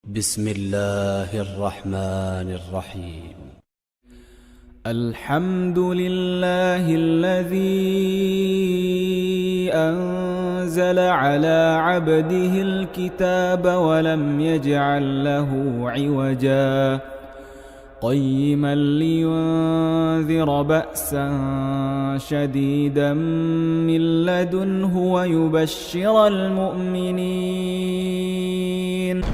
بسم الله الرحمن الرحيم. الحمد لله الذي أنزل على عبده الكتاب ولم يجعل له عوجا قيما لينذر بأسا شديدا من لدنه ويبشر المؤمنين.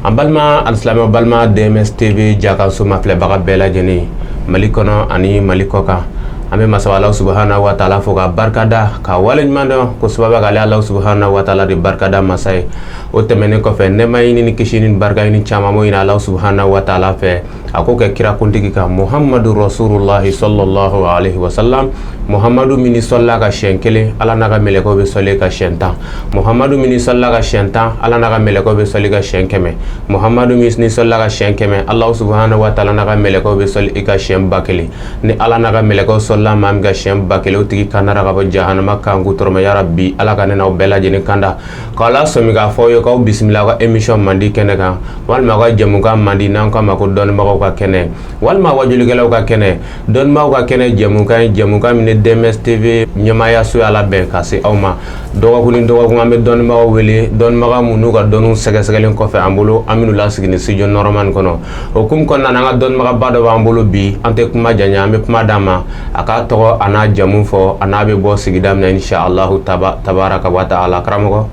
An balima alisilamɛ, balima DMS TV jakanso mafilɛbaga bɛɛ lajɛlen, Mali kɔnɔ ani Mali kɔ kan, an bɛ masa Ala subahana wa taala fo ka barikada, ka waleɲuman dɔn ko sababu k'ale Ala subahana wa taala de barikada masa ye. O tɛmɛnen kɔfɛ, nɛɛma ɲini ni kisi ni barika ɲini caman mo ɲini Ala subahana wa taala fɛ, a k'o kɛ kira kuntigi kan, Muhamadu Rasulullahi sallallahu alaihi wasallam. Muhamadu min sɔlila ka siɲɛ kelen, Ala n'a ka mɛlɛkɛw bɛ sɔli ka siɲɛ 10. Muhamadu min sɔlila ka siɲɛ 10, Ala n'a ka mɛlɛkɛw bɛ sɔli ka siɲɛ 100. Muhamadu min sɔlila ka siɲɛ 100, Ala subahana wa taala n'a ka mɛlɛkɛw bɛ sɔli i ka siɲɛ 1000. Ni Ala n'a ka mɛlɛkɛw sɔlila maa min ka siɲɛ 1000, o tigi kandara ka bɔ jahanama kanku tɔrɔmɛ. Yarabi, Ala ka ne n'aw bɛɛ lajɛlen kanda. K'aw sɔmi k'a fɔ aw ye k'aw bisimila aw ka émission mandi kɛnɛ kan, walima aw ka jɛmukan mandi n'an k'a ma ko dɔnnibagaw ka kɛnɛ, walima wajulikɛlaw ka kɛnɛ, dɔnnibagaw ka kɛnɛ. Jɛmukan ye jɛmukan min ni DMS TV ɲɛmaayaso y'a labɛn ka se aw ma dɔgɔkun ni dɔgɔkun. An bɛ dɔnnibagaw wele, dɔnnibaga mun n'u ka dɔnniw sɛgɛsɛgɛlen kɔfɛ an bolo, an bɛn'u lasigi ni studio normal nin kɔnɔ. O hukumu kɔnɔna na, an ka dɔnnibagaba dɔ b'an bolo bi. An tɛ kuma janya, an bɛ kuma d'a ma, a k'a tɔgɔ a n'a jamu fɔ, a n'a bɛ bɔ sigida min na, insha Allahu tabaraka wa taala. Karamɔgɔ,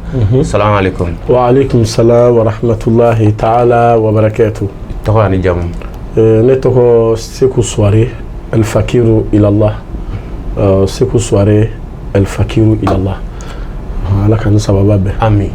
salamu aleykum. Wa aleykum salam wa rahmatulahi taala wa barakatuh. Tɔgɔ ani jamu? Ne tɔgɔ Seku Suware Alfakiru ilallah. Seku Suware Alfakiru ilallah. Ala ka ni sababa bɛn. Ami.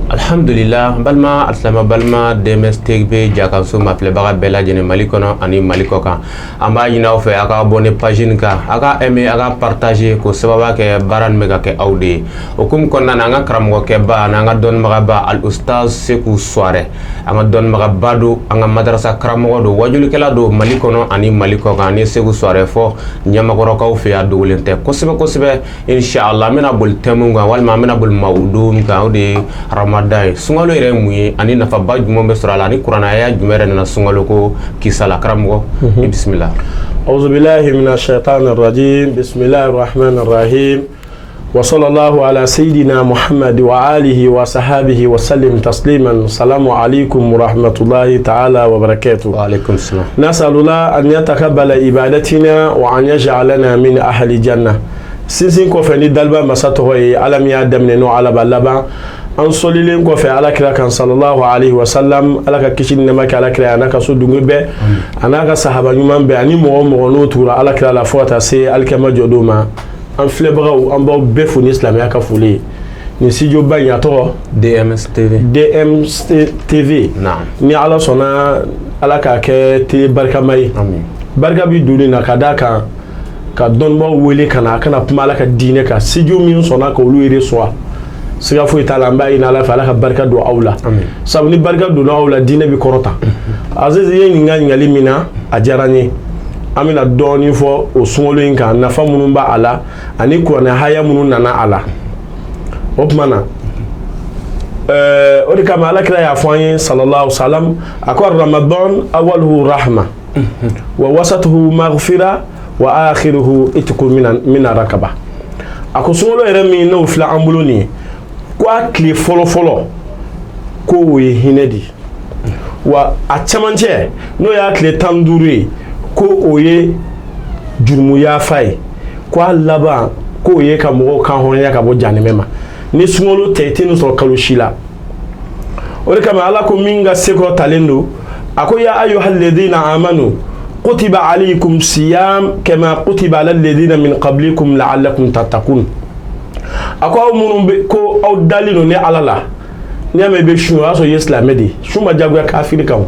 Alhamdulillah. Balima alisilamɛ, balima DMS TV jakanso mafilɛbaga bɛɛ lajɛlen, Mali kɔnɔ ani Mali kɔ kan, an b'a ɲini aw fɛ, a ka abonné page nin kan, a ka aimer, a ka partager, k'o sababa kɛ baara nin bɛ ka kɛ aw de ye. O hukumu kɔnɔna na, an ka karamɔgɔkɛba ani an ka dɔnnibagaba, Al Ustaz Seku Suware, an ka dɔnnibagaba don, an ka madarasa karamɔgɔ don, wajulikɛla don Mali kɔnɔ ani Mali kɔ kan. Ani Seku Suware fɔ ɲamakɔrɔkaw fɛ yan, dogolen tɛ kosɛbɛ kosɛbɛ. Inshallah, an bɛna boli thème kan, walima an bɛna boli mawudu min kan, o de ye Ramadan ye. Sunkalo yɛrɛ ye mun ye, ani nafaba jumɛn bɛ sɔrɔ a la, ani kuranɛ jumɛn yɛrɛ nana sunkalo ko kisa la? Karamɔgɔ, i bisimila. أعوذ بالله من الشيطان الرجيم، بسم الله الرحمن الرحيم، وصلى الله على سيدنا محمد وآله وصحابه وسلم تسليما. السلام عليكم ورحمة الله تعالى وبركاته. وعليكم السلام. نسأل الله أن يتقبل عبادتنا وأن يجعلنا من أهل الجنة. Sinsin kɔfɛ ni daliba masa tɔgɔ ye, Ala min y'a daminɛ n'o Ala b'a laban. An sɔlilen kɔfɛ Ala kira kan, sallallahu alaihi wasallam, Ala ka kisi ni nɛɛma kɛ Ala kira ye, a n'a ka so dunge bɛɛ, a n'a ka sahaba ɲuman bɛɛ, ani mɔgɔ o mɔgɔ n'o tugura Ala kira la fo ka taa se alikiyama jɔdon ma. An filɛbagaw, an b'aw bɛɛ fo ni silamɛya ka foli ye. Nin studio ba in, a tɔgɔ? DMS TV. DMS TV. Naam. Ni Ala sɔnna, Ala k'a kɛ tele barikama ye. Amin. Barika bi don nin na ka d'a kan ka dɔnnibaaw wele ka na, a kana kuma Ala ka diinɛ kan. Studio min sɔnna ka olu reçoit, siga foyi t'a la, an b'a ɲini Ala fɛ, Ala ka barika don aw la. Amin. Sabu ni barika donna aw la, diinɛ bi kɔrɔta. Aziz ye ɲininka ɲininkali min na, a diyara n ye. An bɛna dɔɔnin fɔ o sunkalo in kan, nafa minnu b'a la ani kuranɛ haya minnu nana a la. O tuma na, o de kama Ala kira y'a fɔ an ye, sallallahu alaihi wa sallam, a ko: ramadan awaluhu rahma wa wasatuhu maghfira wa akhiruhu itqu mina rakaba. A ko sunkalo yɛrɛ min n'o filɛ an bolo nin ye, ko a tile fɔlɔ fɔlɔ, ko o ye hinɛ de ye, wa a cɛmancɛ, n'o y'a tile 15 ye, ko o ye jurumu yafa ye, ko a laban, k'o ye ka mɔgɔw kan hɔrɔnya ka bɔ janɛmɛ ma. Ni sunkalo tɛ, i tɛ nin sɔrɔ kalo si la. O de kama Ala ko min ka sekɔrɔ talen don, a ko: ya ayyuhal ladina amanu kutiba alaykum siyam kama kutiba ala alladhina min qablikum la'allakum tattaqun. A ko aw minnu bɛ ko aw dalen don ne Ala la, n'i y'a mɛn i bɛ sun, o y'a sɔrɔ i ye silamɛ de ye. Sun ma diyagoya kafiri kan. O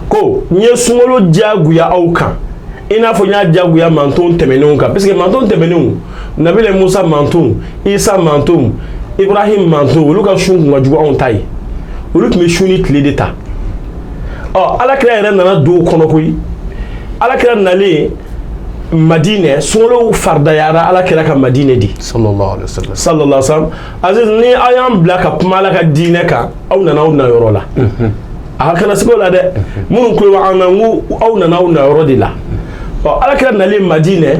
ko n ye sunkalo diyagoya aw kan i n'a fɔ n y'a diyagoya manton tɛmɛnenw kan, parce que manton tɛmɛnenw, Nabila Musa manton, Isa manton, Ibrahim manton, olu ka sun kun ka jugu anw ta ye. Olu tun bɛ sun ni tile de ta. Ɔ, Ala kira yɛrɛ nana don o kɔnɔ koyi. Ala kira nalen Madinɛ, sunkalo faridayara Ala kira ka Madinɛ de. Sallallahu alaihi wasallam. Sallallahu alaihi wasallam. Aziz, ni aw y'an bila ka kuma Ala ka diinɛ kan, aw nana aw na yɔrɔ la. A kana sigi o la dɛ. Minnu tulo b'an na, n ko aw nana aw nayɔrɔ de la. Ɔ, ala kira nalen Madinɛ,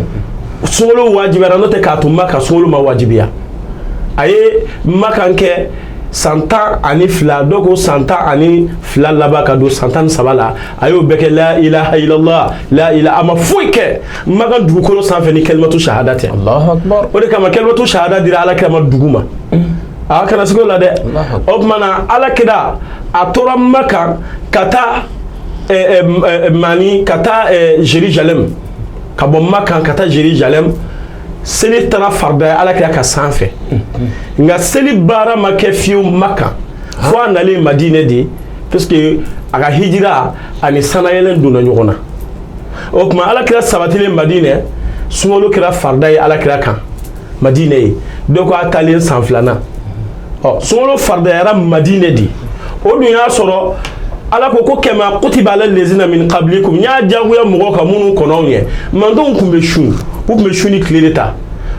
sunkalo wajibiyara. N'o tɛ, k'a to Maka, sunkalo ma wajibiya. A ye Makan kɛ san 12, dɔw ko san 12 laban ka don san 13 la. A y'o bɛɛ kɛ la ilaha illallah, la ilaha. A ma foyi kɛ Makan dugukolo sanfɛ ni kalimatu shahada tɛ. Allahu akbar. O de kama kalimatu shahada dira ala kira ma dugu ma. A kana sigi o la dɛ. O tuma na, ala kira a tora Makan ka taa mani ka taa Jérusalem. Ka bɔ Makan ka taa Jérusalem, seli taara farida ala kira ka sanfɛ. Nka seli baara ma kɛ fiyewu Makan fo a nalen Madinɛ de, puisque a ka hijira ani sanayɛlɛn donna ɲɔgɔn na. O tuma, ala kira sabatilen Madinɛ, sunkalo kɛra farida ye ala kira kan Madinɛ ye. Dɔw ko a taalen san filanan. Ɔ, sunkalo faridayara Madinɛ de. O dun y'a sɔrɔ ala ko ko kama kutiba ala lezina min qablikum, n y'a diyagoya mɔgɔw kan minnu kɔnɔw ɲɛ. Mantonw tun bɛ sun, u tun bɛ sun ni tile de ta.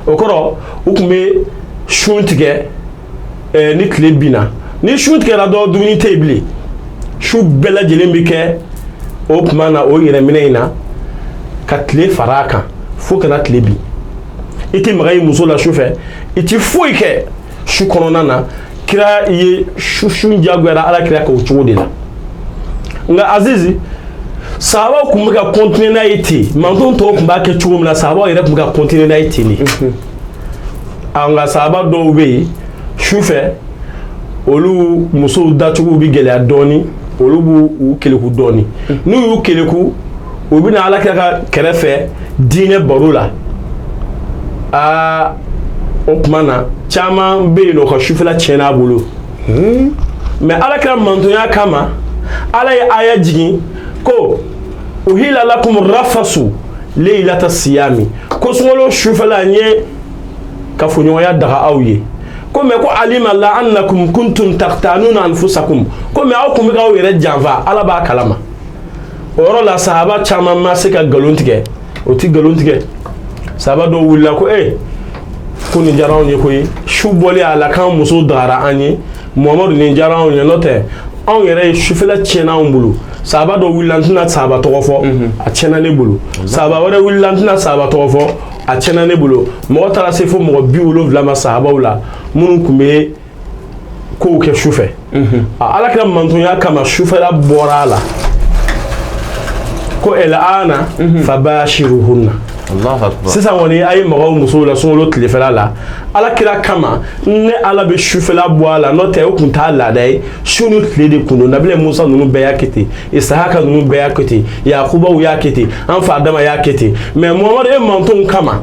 O kɔrɔ, u tun bɛ sun tigɛ ni tile binna. Ni sun tigɛra dɔrɔn, dumuni tɛ yen bilen. Su bɛɛ lajɛlen bɛ kɛ o tuma na o yɛrɛminɛ in na ka tile fara a kan fo ka na tile bin. I tɛ maga i muso la su fɛ, i tɛ foyi kɛ su kɔnɔna na. Kira ye su sun diyagoyara ala kira kan o cogo de la. Nka Azizi, sahabaw tun bɛ ka continuer n'a ye ten. Manton tɔw tun b'a kɛ cogo min na, sahabaw yɛrɛ tun bɛ ka continuer n'a ye ten de. Nka sahaba dɔw bɛ yen, su fɛ olu musow dacogo bɛ gɛlɛya dɔɔni, olu b'u u keleku dɔɔni. N'u y'u keleku, u bɛ na ala kira ka kɛrɛfɛ diinɛ baro la. Aa, o tuma na, caman bɛ yen nɔ, ka sufɛla tiɲɛna a bolo. Mais ala kira mantonya kama, ala ye aya jigin ko uhila lakum rafasu leylata siyami, ko sunkalo sufɛla, n ye kafoɲɔgɔnya daga aw ye. Ko mais ko alima la annakum kuntum takhtanuna anfusakum, ko mais aw kun bɛ k'aw yɛrɛ janfa, ala b'a kalama. O yɔrɔ la, sahaba caman ma se ka nkalon tigɛ, o ti nkalon tigɛ. Sahaba dɔw wulila ko e ko nin diyara anw ye koyi, su bɔlen a la k'an muso dagara an ye, Muhamadu, nin diyara anw ye, n'o tɛ anw yɛrɛ ye sufɛla tiɲɛna anw bolo. Sahaba dɔ wulila, n tɛna sahaba tɔgɔ fɔ, a tiɲɛna ne bolo. Sahaba wɛrɛ wulila, n tɛna sahaba tɔgɔ fɔ, a tiɲɛna ne bolo. Mɔgɔ taara se fo mɔgɔ 70 ma sahabaw la minnu tun bɛ kow kɛ sufɛ. Ala kira mantonya kama, sufɛla bɔra a la ko el ana fabashiruhunna. Sisan kɔni, a ye mɔgɔw musow la sunkalo tilefɛla la ala kira kama. Ne ala bɛ sufɛla bɔ a la, n'o tɛ o tun t'a laada ye. Su ni tile de kun don. Nabila Musa ninnu bɛɛ y'a kɛ ten, Isahaka ninnu bɛɛ y'a kɛ ten, Yakubaw y'a kɛ ten, an fa Adama y'a kɛ ten. Mais Muhamadu, e mantonw kama,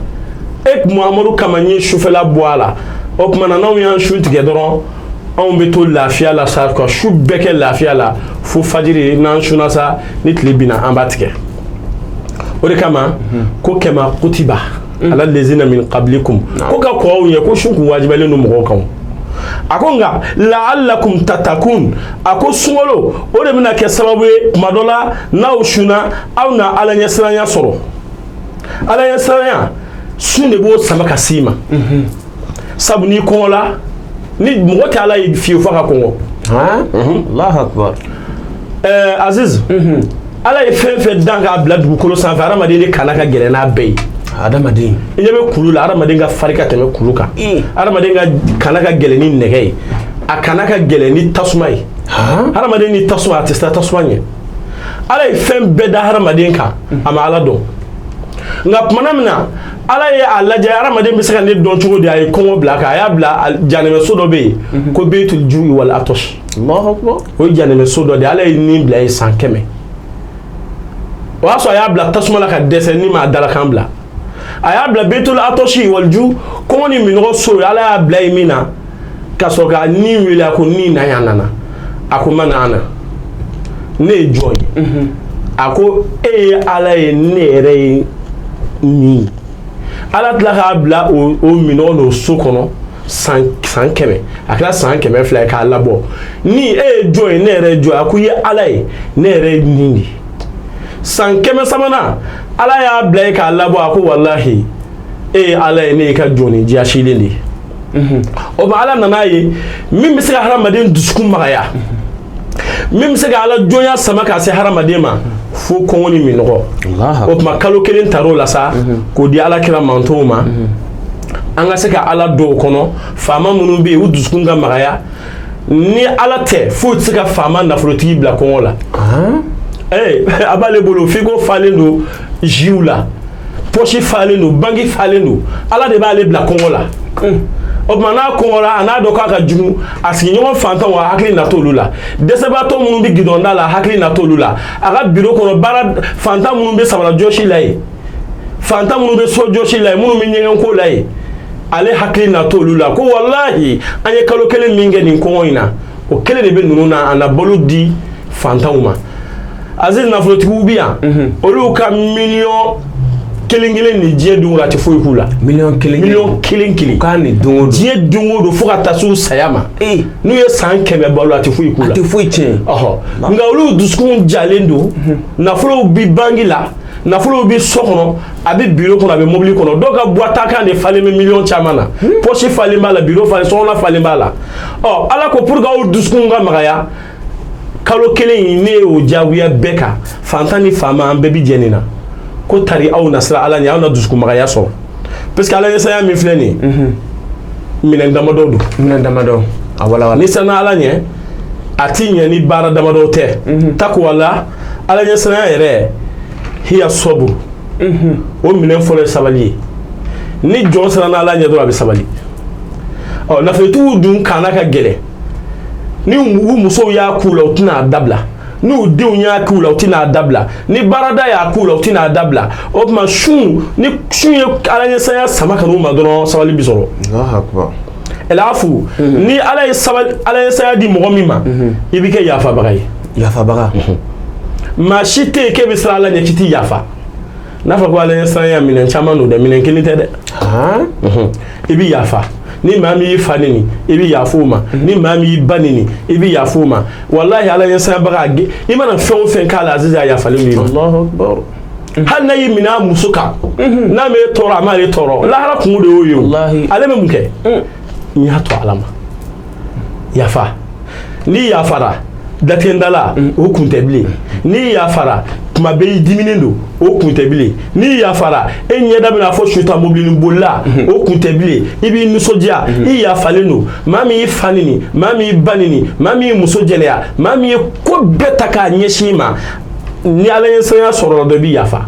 e Muhamadu kama, n ye sufɛla bɔ a la. O tuma na, n'anw y'an su tigɛ dɔrɔn, anw bɛ to lafiya la sa, ka su bɛɛ kɛ lafiya la fo fajiri. N'an sunna sa, ni tile binna, an b'a tigɛ. O de kama ko kama kutiba ala lezina min qablikum, ko ka kɔn aw ɲɛ, ko sun kun wajibiyalen don mɔgɔw kan. A ko nka la'allakum tatakun, a ko sunkalo o de bɛna kɛ sababu ye tuma dɔ la, n'aw sunna, aw na ala ɲɛsiranya sɔrɔ. Ala ɲɛsiranya, sun de b'o sama ka s'i ma. Sabu n'i kɔngɔla, ni mɔgɔ tɛ ala ye fiyewu f'a ka kɔngɔ. Allahu akbar. Aziz, ala ye fɛn fɛn dan k'a bila dugukolo sanfɛ, hadamaden de kana ka gɛlɛn n'a bɛɛ ye. Hadamaden. I ɲɛ bɛ kulu la, hadamaden ka fari ka tɛmɛ kulu kan. Hadamaden ka kana ka gɛlɛn ni nɛgɛ ye, a kana ka gɛlɛn ni tasuma ye. Hadamaden ni tasuma, a tɛ siran tasuma ɲɛ. Ala ye fɛn bɛɛ da hadamaden kan, a ma ala dɔn. Nka tumana min na ala ye a lajɛ hadamaden bɛ se ka ne dɔn cogo di, a ye kɔngɔ bila a kan. A y'a bila janɛmɛso dɔ bɛ yen ko beitul ju'i wal atash. Allahu akbar. O ye janɛmɛso dɔ de ye. Ala ye nin bila yen san 100. O y'a sɔrɔ a y'a bila tasuma la ka dɛsɛ ni m'a dalakan bila. A y'a bila beitul atashi wal ju, kɔngɔ ni minɔgɔ so ye. Ala y'a bila yen min na ka sɔrɔ ka ni wele, a ko ni na yan nana. A ko ma na ana, ne ye jɔn ye? A ko e ye ala ye, ne yɛrɛ ye nin. Ala tila k'a bila o minɔgɔ n'o so kɔnɔ san 100. A kɛra san 200 ye k'a labɔ. Ni e ye jɔn ye? Ne yɛrɛ ye jɔn ye? A ko i ye ala ye, ne yɛrɛ ye nin de ye. San 300nan, ala y'a bila yen k'a labɔ. A ko walahi, e ye ala ye, ne y'i ka jɔn jasilen de ye. O ma ala nana ye min bɛ se ka hadamaden dusukun magaya. Min bɛ se ka ala jɔnya sama ka se hadamaden ma fo kɔngɔ ni minnɔgɔ. O tuma kalo kelen tar'o la sa k'o di ala kira mantonw ma, an ka se ka ala don o kɔnɔ. Faama minnu bɛ yen, u dusukun ka magaya. Ni ala tɛ, foyi tɛ se ka faama nafolotigi bila kɔngɔ la. Ee, a b'ale bolo, frigo falen don jiw la, poche falen don, banki falen don, ala de b'ale bila kɔngɔ la. O tuma n'a kɔngɔra, a n'a dɔn k'a ka jugu a sigiɲɔgɔn fantanw, a hakili na t'olu la. Dɛsɛbaatɔ minnu bɛ gidɔnda la, a hakili na t'olu la. A ka biro kɔnɔ baara, fantan minnu bɛ samara jɔsi la yen, fantan minnu bɛ so jɔsi la yen, minnu bɛ ɲɛgɛnko la yen, ale hakili na t'olu la. Ko walahi, an ye kalo kelen min kɛ nin kɔngɔ in na, o kelen de bɛ ninnu na, a na balo di fantanw ma. Aziz, nafolotigiw bɛ yan, olu ka miliyɔn kelen kelen ni diɲɛ don o don, a tɛ foyi k'u la. Miliyɔn kelen? Miliyɔn kelen kelen. K'a ni don o don. Diɲɛ don o don fo ka taa s'u saya ma. N'u ye san 100 balo, a tɛ foyi k'u la. A tɛ foyi tiɲɛ. Ɔhɔ, nka olu dusukun jalen don, nafolow bi banki la, nafolow bi so kɔnɔ, a bɛ biro kɔnɔ, a bɛ mobili kɔnɔ. Dɔw ka boîte à gants de falen bɛ miliyɔn caman na, poche falen b'a la, biro falen, sokɔnɔna falen b'a la. Ɔ, ala ko pour que aw dusukun ka magaya, kalo kelen in, ne y'o diyagoya bɛɛ kan, fantan ni faama, an bɛɛ bi jɛ nin na ko tari aw na siran ala ɲɛ, aw na dusukun magaya sɔrɔ, parce que ala ɲɛsiranya min filɛ nin ye, minɛn damadɔ don. Minɛn damadɔ, a walawala. N'i siranna ala ɲɛ, a ti ɲɛ ni baara damadɔ tɛ. Takuwala, ala ɲɛsiranya yɛrɛ, hiya sɔburu, o minɛn fɔlɔ ye sabali ye. Ni jɔn siranna ala ɲɛ dɔrɔn, a bɛ sabali. Ɔ, nafolotigiw dun kana ka gɛlɛn, ni u musow y'a k'u la, u tɛna a dabila. N'u denw y'a k'u la, u tɛna a dabila. Ni baarada y'a k'u la, u tɛna a dabila. O tuma sun, ni sun ye ala ɲɛsiranya sama ka n'u ma dɔrɔn, sabali bi sɔrɔ. Elafu, ni ala ye sabali, ala ɲɛsiranya di mɔgɔ min ma, i bɛ kɛ yafabaga ye. Yafabaga. Maa si tɛ yen k'e bɛ siran ala ɲɛ k'i tɛ yafa. N'a fɔra ko ala ɲɛsiranya, minɛn caman don dɛ, minɛn kelen tɛ dɛ. I bɛ yafa. Ni maa min y'i fa neni, i bɛ yafa o ma. Ni maa min y'i ba neni, i bɛ yafa o ma. Walahi, ala ɲɛsiranbaga, i mana fɛn o fɛn k'a la, Aziz, a yafalen don i ma. Hali n'a y'i minɛ a muso kan, n'a m'e tɔɔrɔ, a m'ale tɔɔrɔ, lahara kungo de y'o ye o. Ale bɛ mun kɛ? N y'a to ala ma. Yafa. N'i yafara, datigɛndala o kun tɛ bilen. N'i yafara, tuma bɛɛ i diminen don, o kun tɛ bilen. N'i yafara, e ɲɛda bɛna fɔ suta mobilinin bolila, o kun tɛ bilen. I b'i nisɔndiya, i yafalen don. Maa min y'i fa neni, maa min y'i ba neni, maa min y'i muso jɛnɛya, maa min ye ko bɛɛ ta k'a ɲɛsin i ma, ni ala ɲɛsiranya sɔrɔla dɔrɔn, i b'i yafa.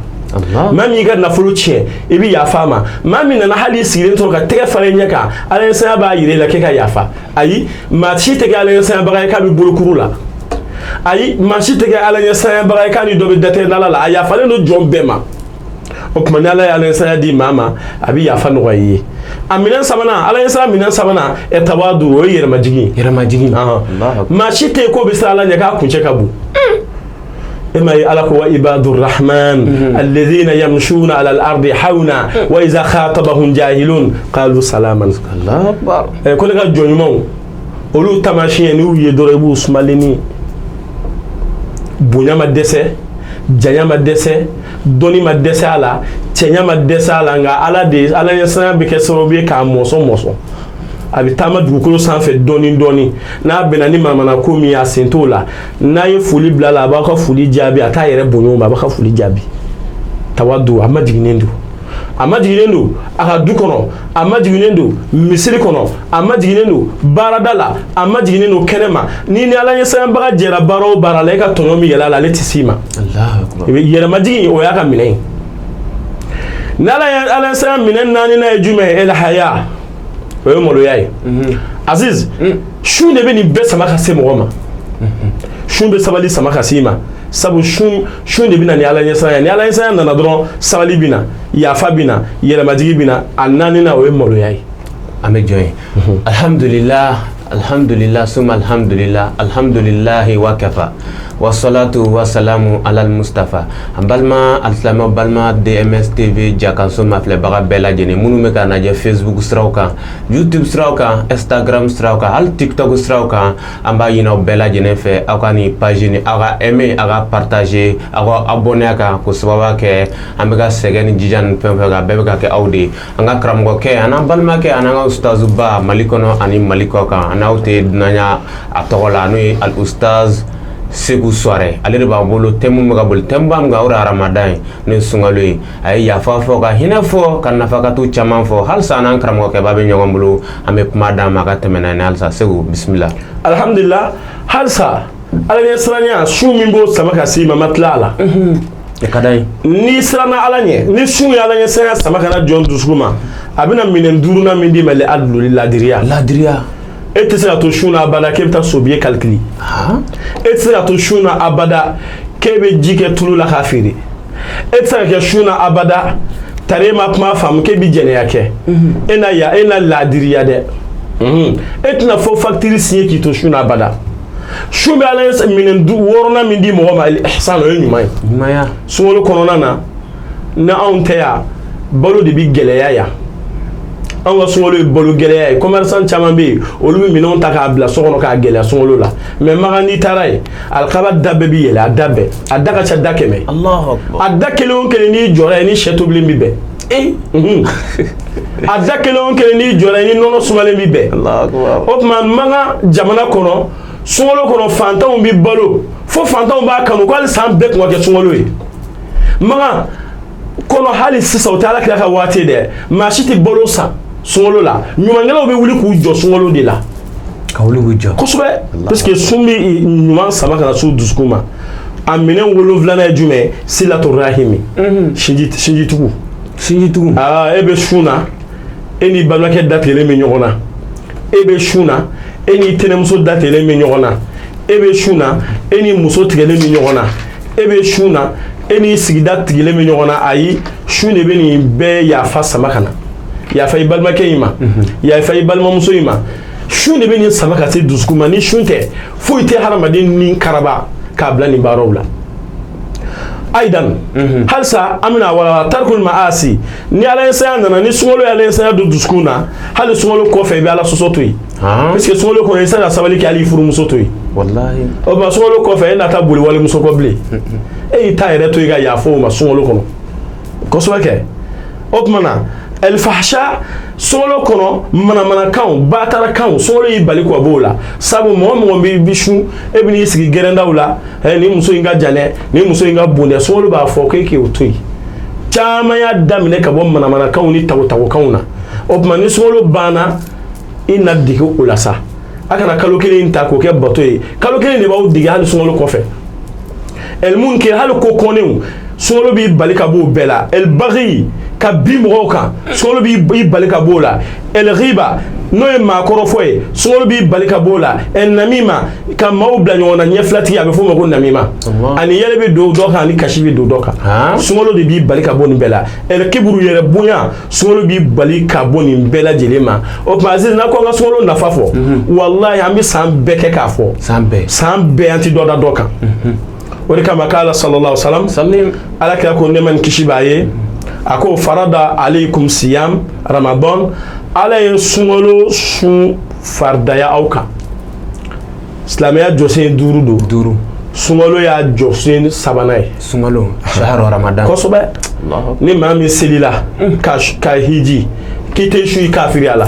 Maa min y'i ka nafolo tiɲɛ, i bɛ yafa a ma. Maa min nana hali i sigilen sɔrɔ ka tɛgɛ fara i ɲɛ kan, ala ɲɛsiranya b'a yira i la k'e ka yafa. Ayi, maa si tɛ kɛ ala ɲɛsiranyabaga ye k'a bɛ bolokuru la. Ayi, maa si tɛ kɛ ala ɲɛsiranyabaga ye k'a ni dɔ bɛ datɛdala la. A yafalen don jɔn bɛɛ ma. O tuma ni ala ye ala ɲɛsiranya di maa ma, a bɛ yafa nɔgɔya i ye. A minɛn sabanan, ala ɲɛsiran minɛn sabanan, ɛ tawadu, o ye yɛrɛmajigin. Yɛrɛmajigin. Maa si tɛ yen k'o bɛ siran ala ɲɛ k'a kuncɛ ka bon. E ma ye, ala ko wa ibadur rahman alladhina yamshuna ala al-ardi hawna wa iza khatabahum jahilun qalu salaman. Allahu akbar. Ko ne ka jɔn ɲumanw, olu taamasiyɛn, n'u ye dɔrɔn, i b'u sumalen ni bonya ma dɛsɛ, janya ma dɛsɛ, dɔnni ma dɛsɛ a la, cɛɲa ma dɛsɛ a la, nka ala de ala ɲɛsiranya bɛ kɛ sababu ye k'a mɔsɔn mɔsɔn. A bɛ taama dugukolo sanfɛ dɔɔni dɔɔni. N'a bɛnna ni manamana ko min ye, a sen t'o la. N'a ye foli bila a la, a b'aw ka foli jaabi. A t'a yɛrɛ bonya o ma, a b'a ka foli jaabi. Tawadu, a majiginnen don, a majiginnen don a ka du kɔnɔ, a majiginnen don misiri kɔnɔ, a majiginnen don baarada la, a majiginnen don kɛnɛ ma. Ni ni ala ɲɛsiranbaga jɛra baara o baara la, e ka tɔɲɔ min yɛlɛ a la, ale tɛ s'i ma. Yɛrɛmajigin, o y'a ka minɛ ye. Ni ala ye ala ɲɛsiran minɛ naaninan ye jumɛn ye? Elhaya, o ye maloya ye. Aziz, sun de bɛ nin bɛɛ sama ka se mɔgɔ ma. Sun bɛ sabali sama ka se i ma, sabu sun de bɛ na ni ala ɲɛsiranya. Ni ala ɲɛsiranya nana dɔrɔn, sabali bɛ na, yafa bɛ na, yɛrɛmajigin bɛ na. A naaninan, o ye maloya ye. An bɛ jɔ yen. Alhamdulillah, alhamdulillah, suma alhamdulillah, alhamdulillahi wa kafa, wasalatu wasalamu alal mustafa. An balima alisilamɛw, balima DMS TV jakanso mafilɛbaga bɛɛ lajɛlen, minnu bɛ k'a lajɛ Facebook siraw kan, YouTube siraw kan, Instagram siraw kan, hali TikTok siraw kan, an b'a ɲini aw bɛɛ lajɛlen fɛ, aw ka nin page ni aw ka aimer, aw ka partager, aw ka abonner a kan, k'o sababuya kɛ an bɛ ka sɛgɛn ni jija ni fɛn fɛn kan, a bɛɛ bɛ ka kɛ aw de ye. An ka karamɔgɔkɛ, an n'an balimakɛ, an n'an ka ustazuba Mali kɔnɔ ani Mali kɔ kan, an n'aw tɛ dunanya a tɔgɔ la, n'o ye al ustaz Segu Suwarɛ, ale de b'an bolo. Thème bɛ ka boli, thème ba min kan, o de ye Ramadan ye, n'o ye sunkalo ye. A ye yafa fɔ, ka hinɛ fɔ, ka nafakatu caman fɔ. Halisa n'an karamɔgɔkɛba bɛ ɲɔgɔn bolo, an bɛ kuma d'a ma a ka tɛmɛ n'a ye halisa. Segu, bisimila. Alhamdulillah, halisa Ala ɲɛ siranya, sun min b'o sama ka s'i ma, ma tila a la. E ka d'an ye. N'i siranna Ala ɲɛ, ni sun ye Ala ɲɛ siranya sama ka na jɔn dusukun ma, a bɛna minɛn duurunan min d'i ma, adulu, ladiriya. Ladiriya. E tɛ se ka to sun na abada k'e bɛ taa sobiye calculer. E tɛ se ka to sun na abada k'e bɛ ji kɛ tulu la k'a feere. E tɛ se ka kɛ sun na abada tari e ma kuma faamu k'e bɛ jɛnɛya kɛ. E na ya, e na ladiriya dɛ. E tɛna fɔ facture signer k'i to sun na abada. Sun bɛ Ala ye minɛn wɔɔrɔnan min di mɔgɔ ma, ihsan, o ye ɲuman ye. Ɲumanya. Sunkalo kɔnɔna na, ni anw tɛ yan, balo de bɛ gɛlɛya yan. Anw ka sunkalo ye balo gɛlɛya ye. Commerçant caman bɛ yen, olu bɛ minɛnw ta k'a bila so kɔnɔ k'a gɛlɛya sunkalo la. Mais Makan, n'i taara yen, alikaba da bɛɛ bɛ yɛlɛ, a da bɛɛ, a da ka ca da 100. Allahu akbar. A da kelen o kelen, n'i jɔra yen, ni sɛ tobilen bɛ bɛn. A da kelen o kelen, n'i jɔra yen, ni nɔnɔ sumalen bɛ bɛn. Allahu akbar. O tuma Makan jamana kɔnɔ, sunkalo kɔnɔ, fantanw bɛ balo fo fantanw b'a kanu ko hali san bɛɛ tun ka kɛ sunkalo ye. Makan kɔnɔ hali sisan, o tɛ Ala kira ka waati ye dɛ, maa si tɛ balo san sunkalo la. Ɲumankɛlaw bɛ wuli k'u jɔ sunkalo de la. Ka wuli k'u jɔ. Kosɛbɛ, parce que sun bɛ ɲuman sama ka na s'u dusukun ma. A minɛn wolonfilanan ye jumɛn ye? Silatu rahimi, sinjitugu. Sinjitugu. Aa, e bɛ sun na, e n'i balimakɛ datigɛlen bɛ ɲɔgɔn na. E bɛ sun na, e n'i tɛnɛmuso datigɛlen bɛ ɲɔgɔn na. E bɛ sun na, e ni muso tigɛlen bɛ ɲɔgɔn na. E bɛ sun na, e ni sigida tigilen bɛ ɲɔgɔn na. Ayi, sun de bɛ nin bɛɛ yafa sama ka na. Yafa i balimakɛ in ma, yafa i balimamuso in ma. Sun de bɛ nin sama ka se dusukun ma. Ni sun tɛ, foyi tɛ hadamaden ni karaba k'a bila nin baaraw la. Ayidan, halisa an bɛna walawala tarikul maasi. Ni Ala ɲɛsiranya nana, ni sunkalo ye Ala ɲɛsiranya don dusukun na, hali sunkalo kɔfɛ, i bɛ Ala sɔsɔ to yen. Parce que sunkalo kɔnɔ, i tɛ se ka sabali kɛ, hali i furumuso to yen. Wallahi. O tuma sunkalo kɔfɛ, e na taa boli walimuso kɔ bilen. E y'i ta yɛrɛ to yen ka yafa o ma sunkalo kɔnɔ kosɛbɛ kɛ. O tuma na, alifahasha, sunkalo kɔnɔ, manamanakanw, batarakanw, sunkalo y'i bali k'o b'o la. Sabu mɔgɔ mɔgɔ bɛ sun, e bɛ n'i sigi gɛrɛndaw la, nin muso in ka jan dɛ, nin muso in ka bon dɛ. Sunkalo b'a fɔ k'e k'o to yen. Caman y'a daminɛ ka bɔ manamanakanw ni tagotagokanw na. O tuma ni sunkalo banna, i na dege o la sa. A kana kalo kelen in ta k'o kɛ bato ye. Kalo kelen de b'aw dege hali sunkalo kɔfɛ. Ɛlimunkɛ, hali ko kɔnnenw, sunkalo b'i bali ka b'o bɛɛ la. Ɛlibagi, ka bin mɔgɔw kan, sunkalo b'i bali ka b'o la. Ɛlgiba, n'o ye maakɔrɔfɔ ye, sunkalo b'i bali ka b'o la. Ɛnamima, ka maaw bila ɲɔgɔn na, ɲɛfilatigi, a bɛ f'o ma ko namima. Ani yɛlɛ bɛ don dɔ kan, ani kasi bɛ don dɔ kan, sunkalo de b'i bali ka bɔ nin bɛɛ la. Ɛlkiburu, yɛrɛ bonya, sunkalo b'i bali ka bɔ nin bɛɛ lajɛlen ma. O tuma Aziz, n'a ko an ka sunkalo nafa fɔ, walahi an bɛ san bɛɛ kɛ k'a fɔ. San bɛɛ. San bɛɛ, an ti dɔ da dɔ kan. O de kama k'ala sallallahu alaihi wasallam, Ala kira ko, nɛɛma ni kisi b'a ye, a ko farada alaykum siyam ramadan, Ala ye sunkalo sun faridaya aw kan. Silamɛya jɔsen duuru don. Duuru. Sunkalo y'a jɔsen sabanan ye. Sunkalo, shahru ramadan. Kosɛbɛ. Ni maa min selila ka hiji, k'i tɛ su, i kafiriya la.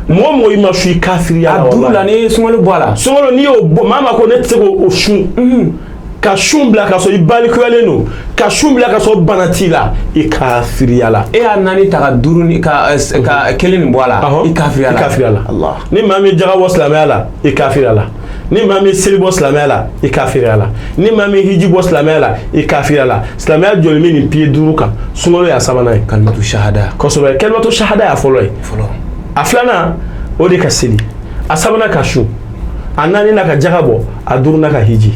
Mɔgɔ mɔgɔ i ma su, i kafiriya la. A duuru la, n'i ye sunkalo bɔ a la. Sunkalo, n'i y'o bɔ, maa ma ko ne tɛ se k'o sun, ka sun bila ka sɔrɔ i balikuyalen don, ka sun bila ka sɔrɔ bana t'i la, i kafiriya la. E y'a naani ta ka duuru ni ka kelen nin bɔ a la, i kafiriya la. I kafiriya la. Ni maa min jaga bɔ silamɛya la, i kafiriya la. Ni maa min seli bɔ silamɛya la, i kafiriya la. Ni maa min hiji bɔ silamɛya la, i kafiriya la. Silamɛya jɔlen bɛ nin pied duuru kan. Sunkalo y'a sabanan ye. Kalimatu shahada. Kosɛbɛ, kalimatu shahada y'a fɔlɔ ye. Fɔlɔ. A filanan, o de ka seli. A sabanan, ka sun. A naaninan, ka jaga bɔ. A duurunan, ka hiji.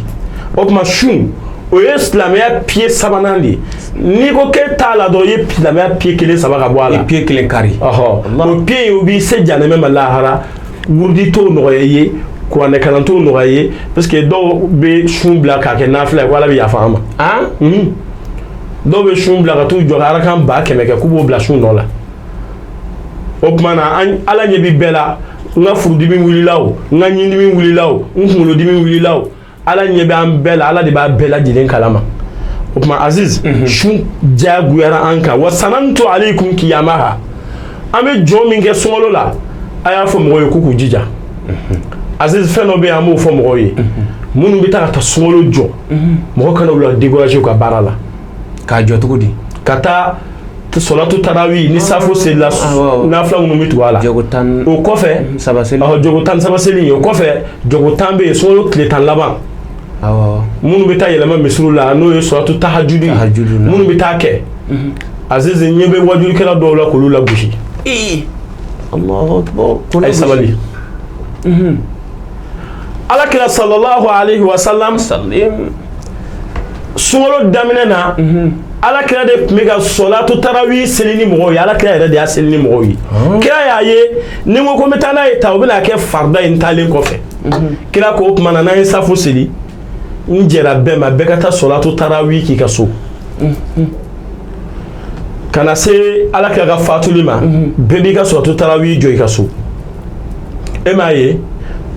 O tuma sun, o ye silamɛya pied sabanan de ye. N'i ko k'e t'a la dɔrɔn, i ye silamɛya pied kelen saba ka bɔ a la. I pied kelen kari. Ɔhɔ, o pied in, o b'i se janɛmɛ ma lahara. Wurudi t'o nɔgɔya i ye, kuranɛkalan t'o nɔgɔya i ye, parce que dɔw bɛ sun bila k'a kɛ nafila ye ko Ala bɛ yafa an ma. Dɔw bɛ sun bila ka t'u jɔ ka arakan 100 000 kɛ k'u b'o bila sun nɔ la. O tuma na, an Ala ɲɛ bɛ bɛɛ la. N ka furudimi wulila o, n ka ɲindimi wulila o, n kunkolodimi wulila o, Ala ɲɛ bɛ an bɛɛ la. Ala de b'a bɛɛ lajɛlen kalama. O tuma Aziz, sun diyagoyara an kan. Wa sanantu alaykum kiyamaha, an bɛ jɔ min kɛ sunkalo la, a y'a fɔ mɔgɔw ye k'u k'u jija. Aziz, fɛn dɔ bɛ yen, an b'o fɔ mɔgɔw ye. Minnu bɛ taa ka taa sunkalo jɔ, mɔgɔ kana u la décourager u ka baara la. K'a jɔ cogo di? Ka taa sɔlatu tarawi ni safo selila, nafila minnu bɛ tugu a la. Jɔko 13. O kɔfɛ seli. Jɔko 13 seli, o kɔfɛ jɔko 10 bɛ yen, sunkalo tile 10 laban. Minnu bɛ taa yɛlɛma misiriw la, n'o ye sɔlatu tahajudi, minnu bɛ taa kɛ. Azizi, ɲɛ bɛ wajulikɛla dɔw la k'olu lagosi. Allahu akbar. A ye sabali. Ala kira sallallahu alaihi wa sallam, sunkalo daminɛ na, ala kira de tun bɛ ka sɔlatu tarawi seli ni mɔgɔw ye. Ala kira yɛrɛ de y'a seli ni mɔgɔw ye. Kira y'a ye ni n ko n bɛ taa n'a ye ta, o bɛna kɛ farida ye n taalen kɔfɛ. Kira ko o tuma na, n'an ye safo seli, n jɛra bɛɛ ma, bɛɛ ka taa sɔlatu tarawi k'i ka so. Ka na se ala kira ka fatuli ma, bɛɛ b'i ka sɔlatu tarawi jɔ i ka so. E m'a ye,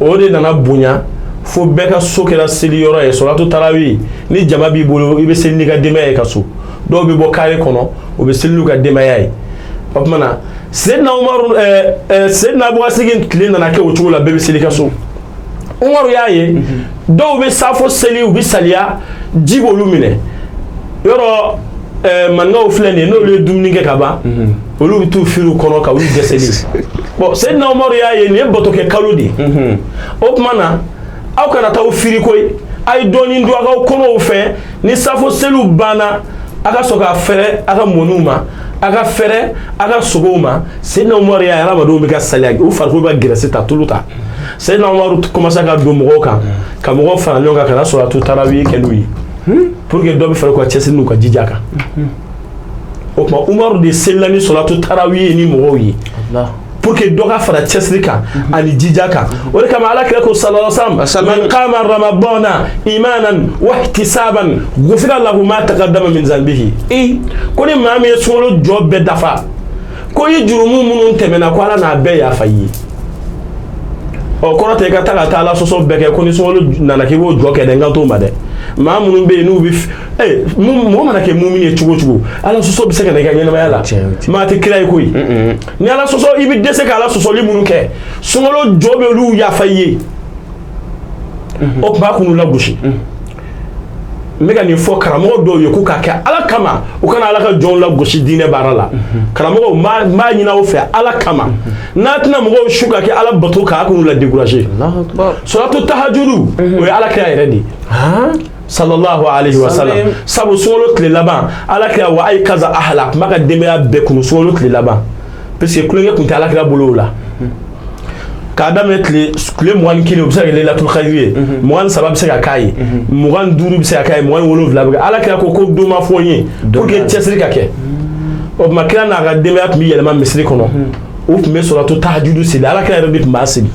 o de nana bonya fo bɛɛ ka so kɛra seli yɔrɔ ye. Sɔlatu tarawi, ni jama b'i bolo, i bɛ seli n'i ka denbaya ye ka so. Dɔw bɛ bɔ kare kɔnɔ, u bɛ seli n'u ka denbaya ye. O tuma na, Seydina Umaru, Seydina Abubakar tile nana kɛ o cogo la, bɛɛ bɛ seli ka so. Umaru y'a ye dɔw bɛ safo seli, u bɛ saliya, ji b'olu minɛ. Yɔrɔ maninkaw filɛ nin ye, n'olu ye dumuni kɛ ka ban, olu bɛ t'u firiw kɔnɔ ka olu dɛsɛli. Bon, Seydina Umaru y'a ye nin ye batokɛ kalo de ye. O tuma na, aw kana taa aw firi koyi, a ye dɔɔnin dun a k'aw kɔnɔw fɛ. Ni safo seliw banna, a ka sɔrɔ ka fɛrɛ a ka mɔniw ma, a ka fɛrɛ a ka sogow ma. Seydina Umaru y'a ye hadamadenw bɛ ka saliya, u farikolo bɛ ka gɛrɛsi ta, tulu ta. Seydina Umaru commencé ka don mɔgɔw kan, ka mɔgɔw fara ɲɔgɔn kan ka na sɔlatu tarawi kɛ n'u ye, pour que dɔ bɛ fara u ka cɛsiri n'u ka jija kan. O tuma, Umaru de selila ni sɔlatu tarawi ye ni mɔgɔw ye, pour que dɔ ka fara cɛsiri kan ani jija kan. O de kama ala kira ko sallallahu alaihi wasallam: man qama ramadana imanan wa ihtisaban ghufira lahu ma taqaddama min zanbihi. Ko ni maa min ye sunkalo jɔ bɛɛ dafa, ko i jurumu minnu tɛmɛna, ko ala n'a bɛɛ yafa i ye. Ɔ, kɔrɔ tɛ i ka taa ka taa ala sɔsɔ bɛɛ kɛ, ko ni sunkalo nana k'i b'o jɔ kɛ dɛ. N kan t'o ma dɛ. Maa minnu bɛ yen n'u bɛ mɔgɔ mana kɛ mumini ye cogo o cogo, ala sɔsɔ bɛ se ka na i ka ɲɛnamaya la. Maa tɛ kira ye koyi. Ni ala sɔsɔ, i bɛ dɛsɛ ka ala sɔsɔli minnu kɛ, sunkalo jɔ bɛ olu yafa i ye. O tuma, a k'u lagosi. N bɛ ka nin fɔ karamɔgɔ dɔw ye k'u k'a kɛ ala kama, u kana ala ka jɔnw lagosi diinɛ baara la. Karamɔgɔw, n b'a ɲini aw fɛ ala kama, n'a tɛna mɔgɔw su ka kɛ ala bato kan, a k'u la décourager. Sɔlatu tahajudu, o ye ala kira yɛrɛ de ye sallallahu alaihi wa sallam. Sabu sunkalo tile laban, ala kira wa ayqaza ahla, a tun b'a ka denbaya bɛɛ kunu sunkalo tile laban, parce que tulonkɛ tun tɛ ala kira bolo o la. K'a daminɛ tile 21, o bɛ se ka kɛ lelatul kadiri ye, 23 bɛ se ka k'a ye, 25 bɛ se ka k'a ye, 27 bɛ kɛ. Ala kira ko don ma fɔ n ye, pour que cɛsiri ka kɛ. O tuma, kira n'a ka denbaya tun bɛ yɛlɛma misiri kɔnɔ, u tun bɛ sɔlatu tahajudu seli. Ala kira yɛrɛ de tun b'a seli.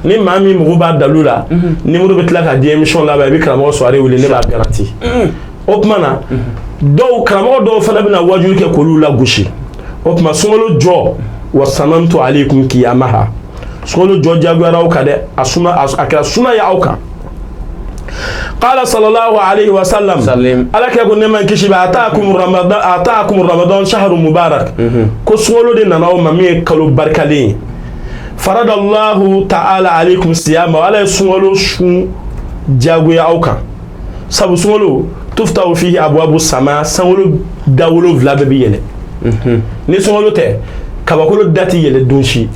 Ni maa min mago b'a dalu la, numéro bɛ tila k'a di émission laban, i bɛ karamɔgɔ Suware wele, ne b'a garanti. O tuma na, dɔw, karamɔgɔ dɔw fana bɛna wajuli kɛ k'olu lagosi. O tuma, sunkalo jɔ, wa sanantu aleykum kiyamaha, sunkalo jɔ jagoyara aw kan dɛ, a suna, a kɛra suna ye aw kan. Qala sallallahu alayhi wa sallam, ala kira ko nɛɛma kisi bɛ: ataakum ramadan, ataakum ramadan shahru mubarak. Ko sunkalo de nana aw ma, min ye kalo barikalen ye. Faradallahu ta'ala alaykum siyama, ala ye sunkalo sun jagoya aw kan. Sabu sunkalo, tuftahu fihi abwabu sama, sankolo da 7 bɛɛ bɛ yɛlɛ. Ni sunkalo tɛ, kabakolo da tɛ yɛlɛ don si.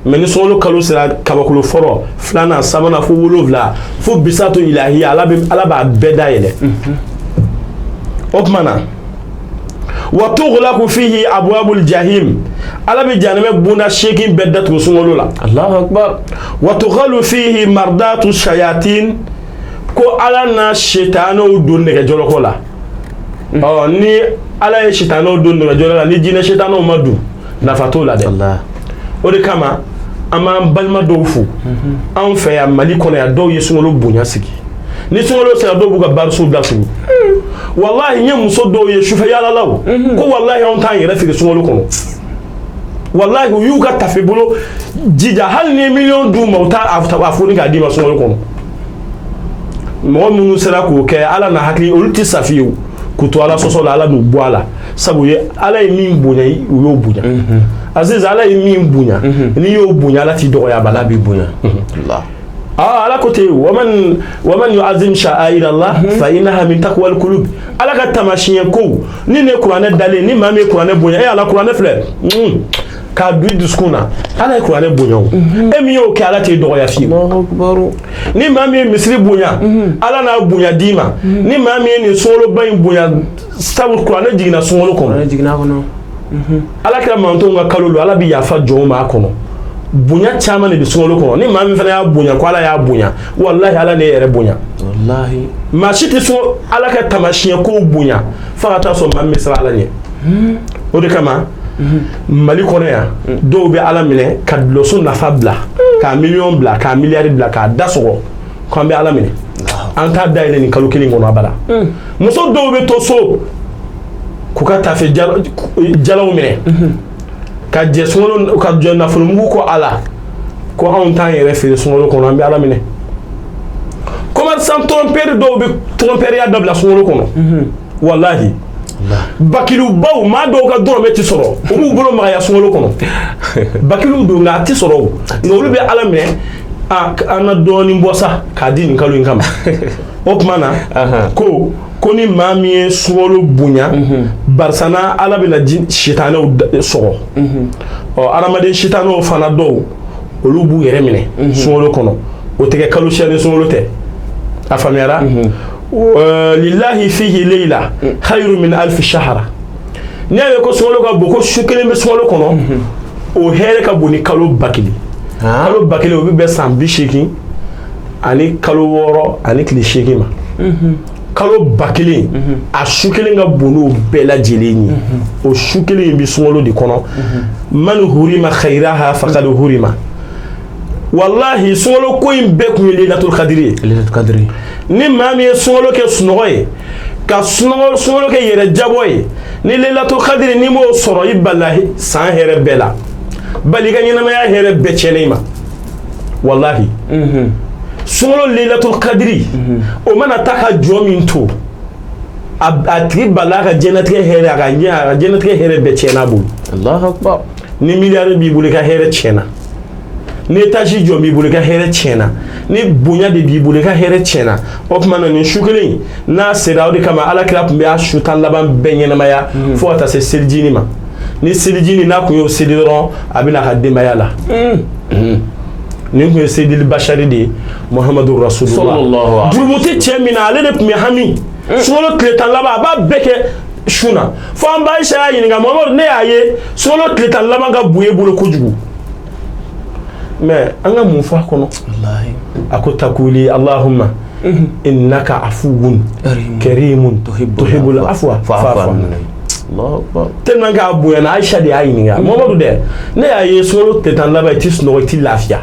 Mais ni sunkalo kalo sera, kabakolo fɔlɔ, filanan, sabanan, fo 7, fo bisatu ilahiya, ala bɛ, ala b'a bɛɛ da yɛlɛ. O tuma na, wa tughlaqu fihi abwabul jahim, ala bɛ jahanamɛ bonda 8 bɛɛ datugu sunkalo la. Allahu akbar. Wa tughalu fihi mardatu shayatin, ko ala na sitanɛw don nɛgɛjɔlɔkɔ la. Ɔ, ni ala ye sitanɛw don nɛgɛjɔlɔ la, ni jinɛ sitanɛw ma don, nafa t'o la dɛ. O de kama an b'an balima dɔw fo anw fɛ yan Mali kɔnɔ yan. Dɔw ye sunkalo bonya sigi. Ni sunkalo sera, dɔw b'u ka barisow datugu. Walahi, n ye muso dɔw ye sufɛ yaalalaw ko walahi, anw t'an yɛrɛ feere sunkalo kɔnɔ. Walahi, u y'u ka tafe bolo jija, hali ni ye miliyɔn d'u ma, u t'a a foni k'a d'i ma sunkalo kɔnɔ. Mɔgɔ minnu sera k'o kɛ, ala na hakili, olu tɛ sa fiyewu k'u to ala sɔsɔ la. Ala n'u bɔ a la, sabu ye ala ye min bonya, u y'o bonya. Aziz, ala ye min bonya, n'i y'o bonya, ala t'i dɔgɔya. Ala b'i bonya. Aa, Ala ko ten: waman yuazim sha'air Allah fa innaha min taqwal qulub. Ala ka taamasiyɛn kow ni ne kuranɛ dalen, ni maa min ye kuranɛ bonya, e Ala, kuranɛ filɛ, k'a don i dusukun na, Ala ye kuranɛ bonya. O e min y'o kɛ, Ala t'e dɔgɔya fiyewu. Ni maa min ye misiri bonya, Ala n'a bonya d'i ma. Ni maa min ye nin sunkaloba in bonya, sabu kuranɛ jiginna sunkalo kɔnɔ, Ala kɛra mantonw ka kalo don, Ala bɛ yafa jɔnw ma a kɔnɔ. Bonya caman de bɛ sunkalo kɔnɔ. Ni maa min fana y'a bonya ko Ala y'a bonya, walahi, Ala ne yɛrɛ bonya. Walahi. Maa si tɛ sɔn Ala ka taamasiyɛn kow bonya f'a ka taa sɔrɔ maa min bɛ siran Ala ɲɛ. O de kama Mali kɔnɔ yan, dɔw bɛ Ala minɛ ka dulɔso nafa bila, k'a miliyɔn bila, k'a miliyari bila, k'a da sɔgɔ k'an bɛ Ala minɛ, an t'a dayɛlɛ nin kalo kelen kɔnɔ abada. Muso dɔw bɛ to so k'u ka tafe jalaw minɛ ka jɛ sunkalo, ka jɛ nafolomugu ko Ala ko anw t'an yɛrɛ feere sunkalo kɔnɔ, an bɛ Ala minɛ. Commerçant trompeur dɔw bɛ trompeuriya dabila sunkalo kɔnɔ, walahi. Bakilubaw, maa dɔw ka dɔrɔmɛ ti sɔrɔ, u b'u bolo magaya sunkalo kɔnɔ. Bakiluw don, nka a ti sɔrɔ o, nka olu bɛ Ala minɛ. A an na dɔɔnin bɔ sa k'a di nin kalo in kama. O tuma na ko ni maa min ye sunkalo bonya, barisa na Ala bɛna sitanɛw sɔgɔ. Ɔ, adamaden sitanɛw fana dɔw, olu b'u yɛrɛ minɛ sunkalo kɔnɔ. O tɛ kɛ kalo siya ni sunkalo tɛ. A faamuyara? Lillahi fihi layla khayru min alfi shahra. N'i y'a ye ko sunkalo ka bon, ko su kelen bɛ sunkalo kɔnɔ, o hɛrɛ ka bon ni kalo 1000. Kalo 1000, o bɛ bɛn san 86 ani tile 8 ma. Kalo 1000, a su kelen ka bon n'o bɛɛ lajɛlen ye. O su kelen in bɛ sunkalo de kɔnɔ. Man hurima khayraha faqad hurima. Walahi, sunkalo ko in bɛɛ kun ye Laylatul Qadri ye. Laylatul Qadri. Ni maa min ye sunkalo kɛ sunɔgɔ ye, ka sunɔgɔ sunkalo kɛ yɛrɛ jabɔ ye, ni Laylatul Qadri n'i m'o sɔrɔ, i balila san hɛrɛ bɛɛ la, bali i ka ɲɛnamaya hɛrɛ bɛɛ tiɲɛna i ma, walahi. Sunkalo Laylatul Qadri, o mana taa ka jɔ min to, a tigi balila a ka diɲɛlatigɛ hɛrɛ, a ka diɲɛlatigɛ hɛrɛ bɛɛ tiɲɛna a bolo. Allahu akbar. Ni miliyari b'i bolo, i ka hɛrɛ tiɲɛna. Ni étage jɔ b'i bolo, i ka hɛrɛ tiɲɛna. Ni bonya de b'i bolo, i ka hɛrɛ tiɲɛna. O tuma na nin su kelen in n'a sera, o de kama Ala kira tun bɛ a su 10 laban bɛɛ ɲɛnamaya fo ka taa se selijini ma. Ni selijini n'a kun y'o seli dɔrɔn, a bɛ na a ka denbaya la. Nin kun ye Seydil Bashari de ye, Muhamadu Rasulullah. Jurumu tɛ cɛ min na, ale de tun bɛ hami sunkalo tile 10 laban, a b'a bɛɛ kɛ sun na. Fo an ba Ayisa y'a ɲininka: Muhamadu, ne y'a ye sunkalo tile 10 laban ka bon e bolo kojugu, mais an ka mun fɔ a kɔnɔ? A ko: takuli Allahumma innaka afuwun karimun tuhibbul afwa fa'fu anni. Tellement k'a bonyana, Ayisa de y'a ɲininka: Muhamadu dɛ, ne y'a ye sunkalo tile 10 laban, i ti sunɔgɔ, i ti lafiya,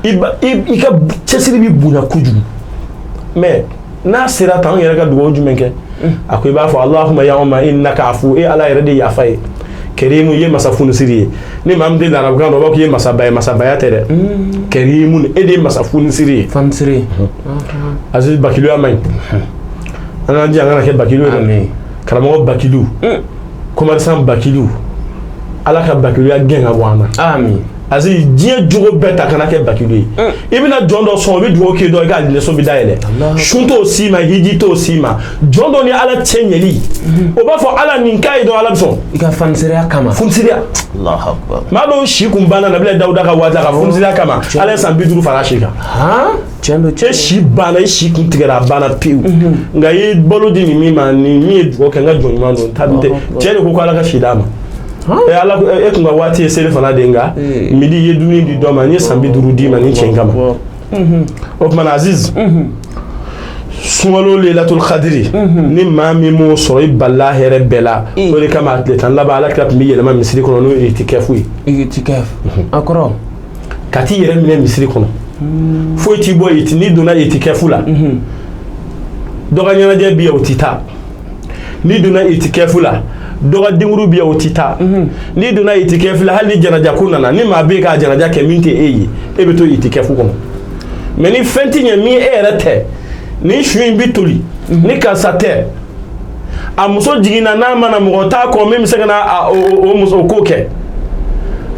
i ka cɛsiri bɛ bonya kojugu, mais n'a sera tan, an yɛrɛ ka dugawu jumɛn kɛ? A ko: i b'a fɔ Allahumma ya umma innaka afu, e Ala yɛrɛ de yafa ye, karimu, i ye masa funisiri ye. Ni maa min tɛ larabukan dɔn, o b'a fɔ k'i ye masaba ye. Masabaya tɛ dɛ, karimu, e de ye masa funisiri ye. Funisiri. Aziz, bakiluya man ɲi. An k'an jija an kana kɛ bakilu ye dɛ. Karamɔgɔ bakilu, commerçant bakilu, Ala ka bakiluya gɛn ka bɔ an na. Amin. Aziz, diɲɛ jogo bɛɛ ta kana kɛ bakilu ye. I bɛna jɔn dɔ sɔn, o bɛ dugawu k'i dɔn, i ka alijinɛso bɛ dayɛlɛ. Sun t'o s'i ma, hiji t'o s'i ma. Jɔn dɔ ni Ala cɛ ɲɛli, o b'a fɔ Ala nin k'a ye dɔrɔn, Ala bɛ sɔn. I ka funisiriya kama. Funisiriya. Allahu akbar. Maa dɔw si kun banna Nabila Dawuda ka waati la, ka funisiriya kama, Ala ye san 50 fara a si kan. Tiɲɛ don. E si banna, i si kun tigɛra, a banna pewu, nka i ye balo di nin min ma, nin min ye dugawu kɛ, n ka jɔn ɲuman don ta tɛ. Cɛ de ko ko Ala ka si d'a ma. E Ala, e kun ka waati ye seli fana de, nka midi i ye dumuni di dɔ ma, n ye san 50 d'i ma nin cɛ in kama. O tuma na Aziz, sunkalo Laylatul Qadri, ni maa min m'o sɔrɔ, i balila hɛrɛ bɛɛ la. O de kama a tile 10 laban, Ala kira tun bɛ yɛlɛma misiri kɔnɔ, n'o ye itikɛfu ye. Itikɛf a kɔrɔ? Ka t'i yɛrɛ minɛ misiri kɔnɔ, foyi t'i bɔ. N'i donna itikɛfu la, dɔ ka ɲɛnajɛ b'i ye, o t'i taa. N'i donna itikɛfu la, dɔ ka denkuru b'i ye, o t'i taa. N'i donna itikɛfu la, hali ni janaja ko nana, ni maa bɛ yen k'a janaja kɛ min tɛ e ye, e bɛ to itikɛfu kɔnɔ. Mais ni fɛn ti ɲɛ min e yɛrɛ tɛ, ni su in bi toli ni karisa tɛ, a muso jiginna, n'a mana mɔgɔ t'a kɔ min bɛ se ka na o muso o ko kɛ,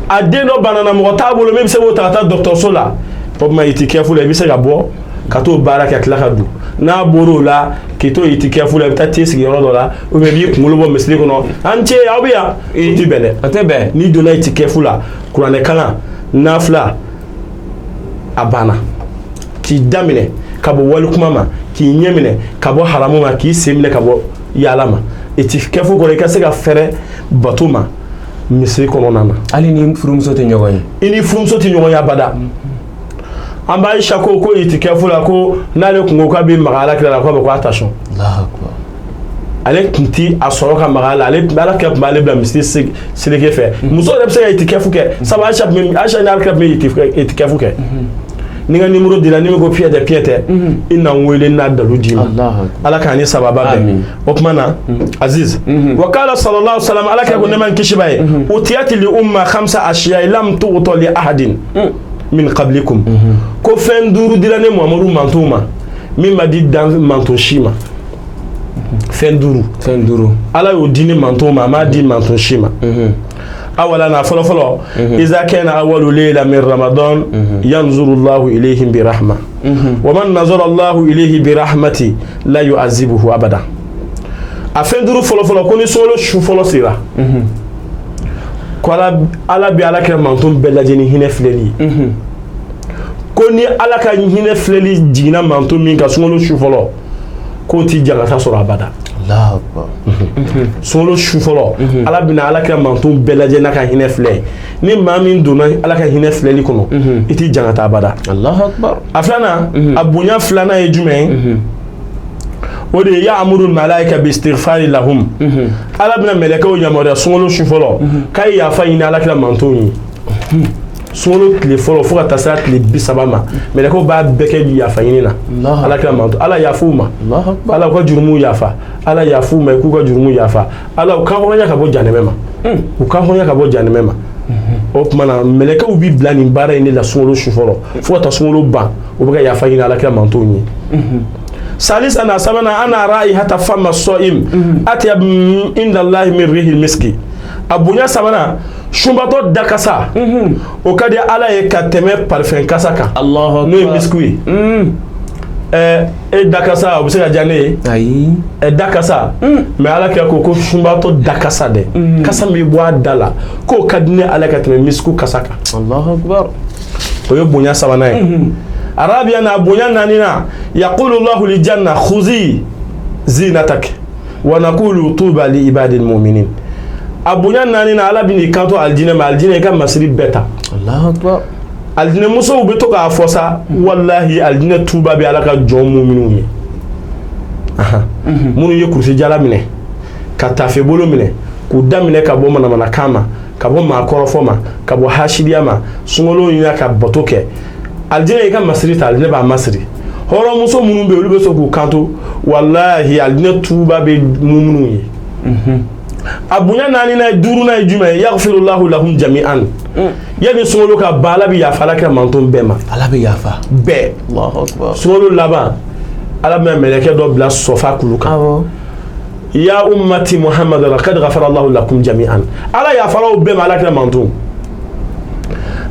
a den dɔ banana, mɔgɔ t'a bolo min bɛ se k'o ta ka taa dɔgɔtɔrɔso la, O tuma itikɛfu la, i bɛ se ka bɔ ka t'o baara kɛ, tila ka don. N'a bɔr'o la, k'i to itikɛfu la, i bɛ taa te sigi yɔrɔ dɔ la, ou bien i b'i kunkolo bɔ misiri kɔnɔ: "An ce, aw bɛ yan." O ti bɛn dɛ. A tɛ bɛn. N'i donna itikɛfu la, kuranɛ kalan, nafila, a banna. K'i daminɛ ka bɔ wali kuma ma, k'i ɲɛ minɛ ka bɔ haramu ma, k'i sen minɛ ka bɔ yaala ma. Itikɛfu kɔrɔ, i ka se ka fɛrɛ bato ma misiri kɔnɔna na. Hali ni furumuso tɛ ɲɔgɔn ye. I ni furumuso tɛ ɲɔgɔn ye abada. An ba Ayisa ko itikɛfu la, ko n'ale kun ko k'a bɛ maga Ala kira la, k'a bɛ ko attention, ale tun ti a sɔrɔ ka maga a la. Ale, Ala kira tun b'ale bila misiri seleke fɛ. Muso yɛrɛ bɛ se ka itikɛfu kɛ, sabu Ayisa tun bɛ, Ayisa ni Ala kira tun bɛ itikɛfu kɛ. Ni n ka nimoro dira, ni min ko piɲɛ tɛ, piɲɛ tɛ, i na n wele, n'a dalu d'i ma. Ala k'an ni sababa bɛn. O tuma na, Aziz, wa kala sallallahu alaihi wasallam, Ala kira ko, nɛɛma ni kisi b'a ye: utiyati li umma khamsa ashiya lam tu'ta li ahadin min qablikum. Ko fɛn duuru dira ne Muhamadu mantonw ma, min ma di dan manton si ma. Fɛn duuru. Fɛn duuru. Ala y'o di ne mantonw ma, a m'a di manton si ma. Awala na fɔlɔ fɔlɔ, iza kana awalu layla min ramadan, yanzuru Allahu ilayhim bi rahma, wa man nazara Allahu ilayhi bi rahmati la yu'azibuhu abada. A fɛn duuru fɔlɔ fɔlɔ, ko ni sunkalo su fɔlɔ sera, ko Ala bɛ Ala kira manton bɛɛ lajɛ ni hinɛ filɛli ye. Ko ni Ala ka hinɛ filɛli jiginna manton min kan sunkalo su fɔlɔ, k'o ti jangata sɔrɔ abada. Sunkalo su fɔlɔ, Ala bɛna Ala kira manton bɛɛ lajɛ n'a ka hinɛ filɛ. Ni maa min donna Ala ka hinɛ filɛli kɔnɔ, i ti jangata abada. A filanan, a bonya filanan ye jumɛn ye? O de ye ya'muru malaika bi istighfari lahum. Ala bɛna mɛlɛkɛw yamaruya sunkalo su fɔlɔ k'a ye yafa ɲini Ala kira mantonw ye. Sunkalo tile fɔlɔ fo ka taa se tile 30 ma, mɛlɛkɛw b'a bɛɛ kɛ yafa ɲini na Ala kira manton. Ala yaf'u ma, Ala u ka jurumuw yafa, Ala yaf'u ma, i k'u ka jurumu yafa, Ala u kan hɔrɔnya ka bɔ janɛmɛ ma, u kan hɔrɔnya ka bɔ janɛmɛ ma. O tuma na, mɛlɛkɛw bi bila nin baara in de la sunkalo su fɔlɔ fo ka taa sunkalo ban, u bɛ ka yafa ɲini Ala kira mantonw ye. Salisa na sabanan, ana raihata fama sɔim atyab inda Allahi min rihil miski. A bonya sabanan, sunbatɔ dakasa, o ka di Ala ye ka tɛmɛ parfum kasa kan, n'o ye misiku ye. E dakasa, o bɛ se ka diya ne ye? Ayi. Dakasa, mais Ala kira ko sunbatɔ dakasa dɛ, kasa min bɛ bɔ a da la, k'o ka di ne Ala ka tɛmɛ misiku kasa kan. Allahu akbar. O ye bonya sabanan ye. Arabiya na, bonya naaninan, yaqulu Allahu li janna khuzi zinatak wa naqulu tuba li ibadil mu'minin. A bonya naaninan, Ala bɛ n'i kanto alijinɛ ma: "Alijinɛ, i ka masiri bɛɛ ta." Allahu akbar. Alijinɛ musow bɛ to k'a fɔ sa: "Walahi, alijinɛ tuba bɛ Ala ka jɔn muminw ye, minnu ye kurusijala minɛ ka tafe bolo minɛ k'u daminɛ ka bɔ manamanakan ma, ka bɔ maakɔrɔfɔ ma, ka bɔ hasidiya ma, sunkalo in ka bato kɛ. Alijinɛ, i ka masiri ta." Alijinɛ b'a masiri. Hɔrɔnmuso minnu bɛ yen, olu bɛ sɔn k'u kanto: "Walahi, alijinɛ tuba bɛ muminw ye." A bonya naaninan, duurunan ye jumɛn ye? Yaghfirullahu lahum jami'an. Yanni sunkalo ka ban, Ala bɛ yafa Ala kira manton bɛɛ ma. Ala bɛ yafa bɛɛ. Allahu akbar. Sunkalo laban, Ala bɛna mɛlɛkɛ dɔ bila Sɔfa kulu kan: "Ya ummati Muhammad, laqad ghafara Allahu lakum jami'an." Ala yafara o bɛɛ ma, Ala kira manton.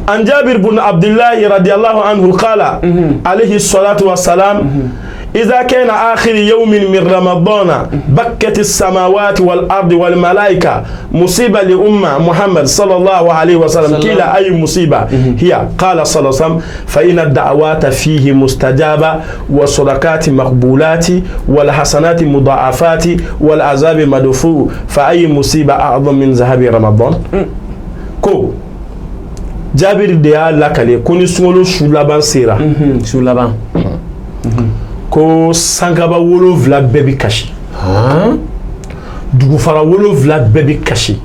An Jabir bin Abdullah radiyallahu anhu qala alayhi salatu wassalam: إذا كان آخر يوم من رمضان بكت السماوات والأرض والملائكة، مصيبة لأمة محمد صلى الله عليه وسلم. قيل: أي مصيبة هي؟ قال صلى الله عليه وسلم: فإن الدعوات فيه مستجابة، والصدقات مقبولات، والحسنات مضاعفات، والعذاب مدفوع، فأي مصيبة أعظم من ذهاب رمضان؟ Ko Jabiri de y'a lakale ko ni sunkalo su laban sera, su laban, ko sankaba 7 bɛɛ bi kasi, dugufara 7 bɛɛ bi kasi,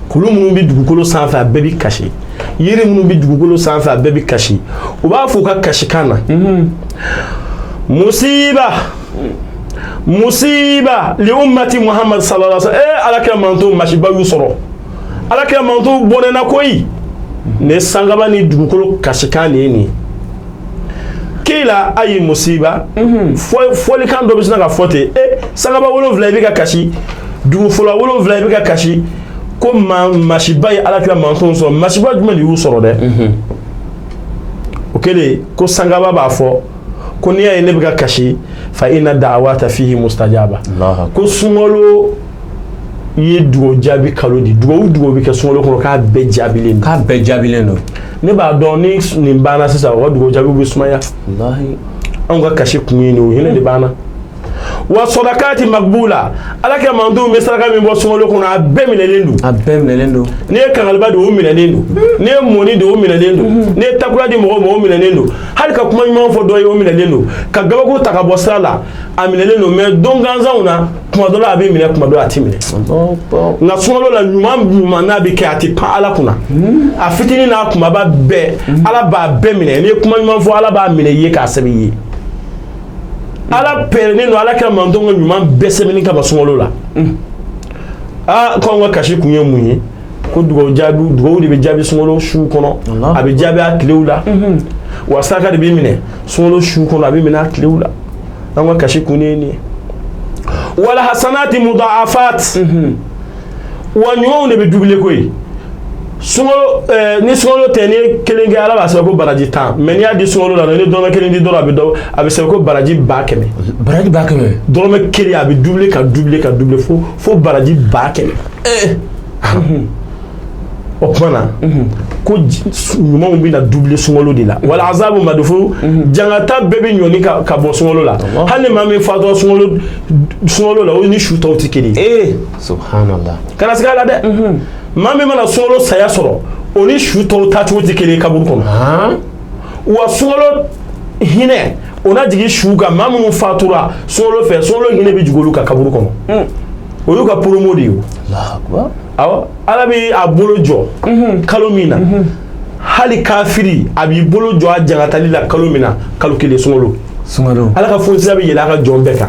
kulu minnu bɛ dugukolo sanfɛ, a bɛɛ bi kasi, yiri minnu bɛ dugukolo sanfɛ, a bɛɛ bi kasi. U b'a fɔ u ka kasikan na: "Musiba, musiba li ummati Muhammad sallallahu alaihi wasallam." Ala kira manton, masiba y'u sɔrɔ. Ala kira manton bɔnɛna koyi. Ne sankaba ni dugukolo kasikan de ye nin ye. Kila ayi musiba, fɔlikan dɔ bɛ sin ka fɔ ten: "E, sankaba 7 i bɛ ka kasi, dugufɔlɔ 7 i bɛ ka kasi, ko ma masiba ye Ala kira manton sɔrɔ. Masiba jumɛn de y'u sɔrɔ dɛ?" O kɛlen ko sankaba b'a fɔ ko n'i y'a ye ne bɛ ka kasi, fa inna da'awata fihi mustajaba, ko sunkalo ye dugawu jaabi kalo di, dugawu dugawu bɛ kɛ sunkalo kɔnɔ k'a bɛɛ jaabilen don. K'a bɛɛ jaabilen don. Ne b'a dɔn ni nin banna sisan, o ka dugawu jaabi bɛ sumaya. Anw ka kasi kun ye nin, o hinɛ de b'an na. Wa sadakati makbula, ala ka mantonw bɛ saraka min bɔ sunkalo kɔnɔ, a bɛɛ minɛlen don. A bɛɛ minɛlen don. N'i ye kangaliba don, o minɛlen don. N'i ye mɔni don, o minɛlen don. N'i ye takula di mɔgɔw ma, o minɛlen don. Hali ka kuma ɲuman fɔ dɔ ye, o minɛlen don. Ka gabakuru ta ka bɔ sira la, a minɛlen don. Mais don gansanw na, kuma dɔ la a bɛ minɛ, kuma dɔ la a tɛ minɛ. Nka sunkalo la, ɲuman ɲuman n'a bɛ kɛ, a tɛ pan ala kunna. A fitinin n'a kunbaba bɛɛ, ala b'a bɛɛ minɛ. N'i ye kuma ɲuman fɔ, ala b'a minɛ i ye k'a sɛbɛn i ye. Ala pɛrɛnnen don ala ka manton ka ɲuman bɛɛ sɛbɛnni kama sunkalo la. Aa, ko anw ka kasi kun ye mun ye? Ko dugawu jaabi, dugawu de bɛ jaabi sunkalo su kɔnɔ, a bɛ jaabi a tilew la. Wa saraka de bɛ minɛ sunkalo su kɔnɔ, a bɛ minɛ a tilew la. An ka kasi kun ye nin ye. Wala hasanati mudaafat, wa ɲumanw de bɛ dubile koyi. Sunkalo ni sunkalo tɛ, n'i ye kelen kɛ, ala b'a sɛbɛn ko baraji 10. Mais n'i y'a di sunkalo la, ni dɔrɔmɛ kelen di dɔrɔn, a bɛ dɔ, a bɛ sɛbɛn ko baraji 100 000. Baraji 100 000. Dɔrɔmɛ kelen, a bɛ dubile ka dubile ka dubile fo baraji 100 000. O tuma na ko ɲumanw bɛna dubile sunkalo de la. Wala azabu madufu, jangata bɛɛ bɛ ɲɔni ka bɔ sunkalo la. Hali ni maa min fatura sunkalo la, o ni su tɔw tɛ kelen ye. Subhanallah. Kana siga a la dɛ. Maa min mana sunkalo saya sɔrɔ, o ni su tɔw taacogo tɛ kelen ye kaburu kɔnɔ. Wa sunkalo hinɛ o na jigin su kan. Maa minnu fatura sunkalo fɛ, sunkalo hinɛ bɛ jigin olu kan kaburu kɔnɔ. O y'u ka promo de ye o. Awɔ, ala bɛ a bolo jɔ kalo min na, hali kafiri a b'i bolo jɔ a jangatali la kalo min na, kalo kelen, sunkalo. Sunkalo. Ala ka fonisira bɛ yɛlɛ a ka jɔn bɛɛ kan.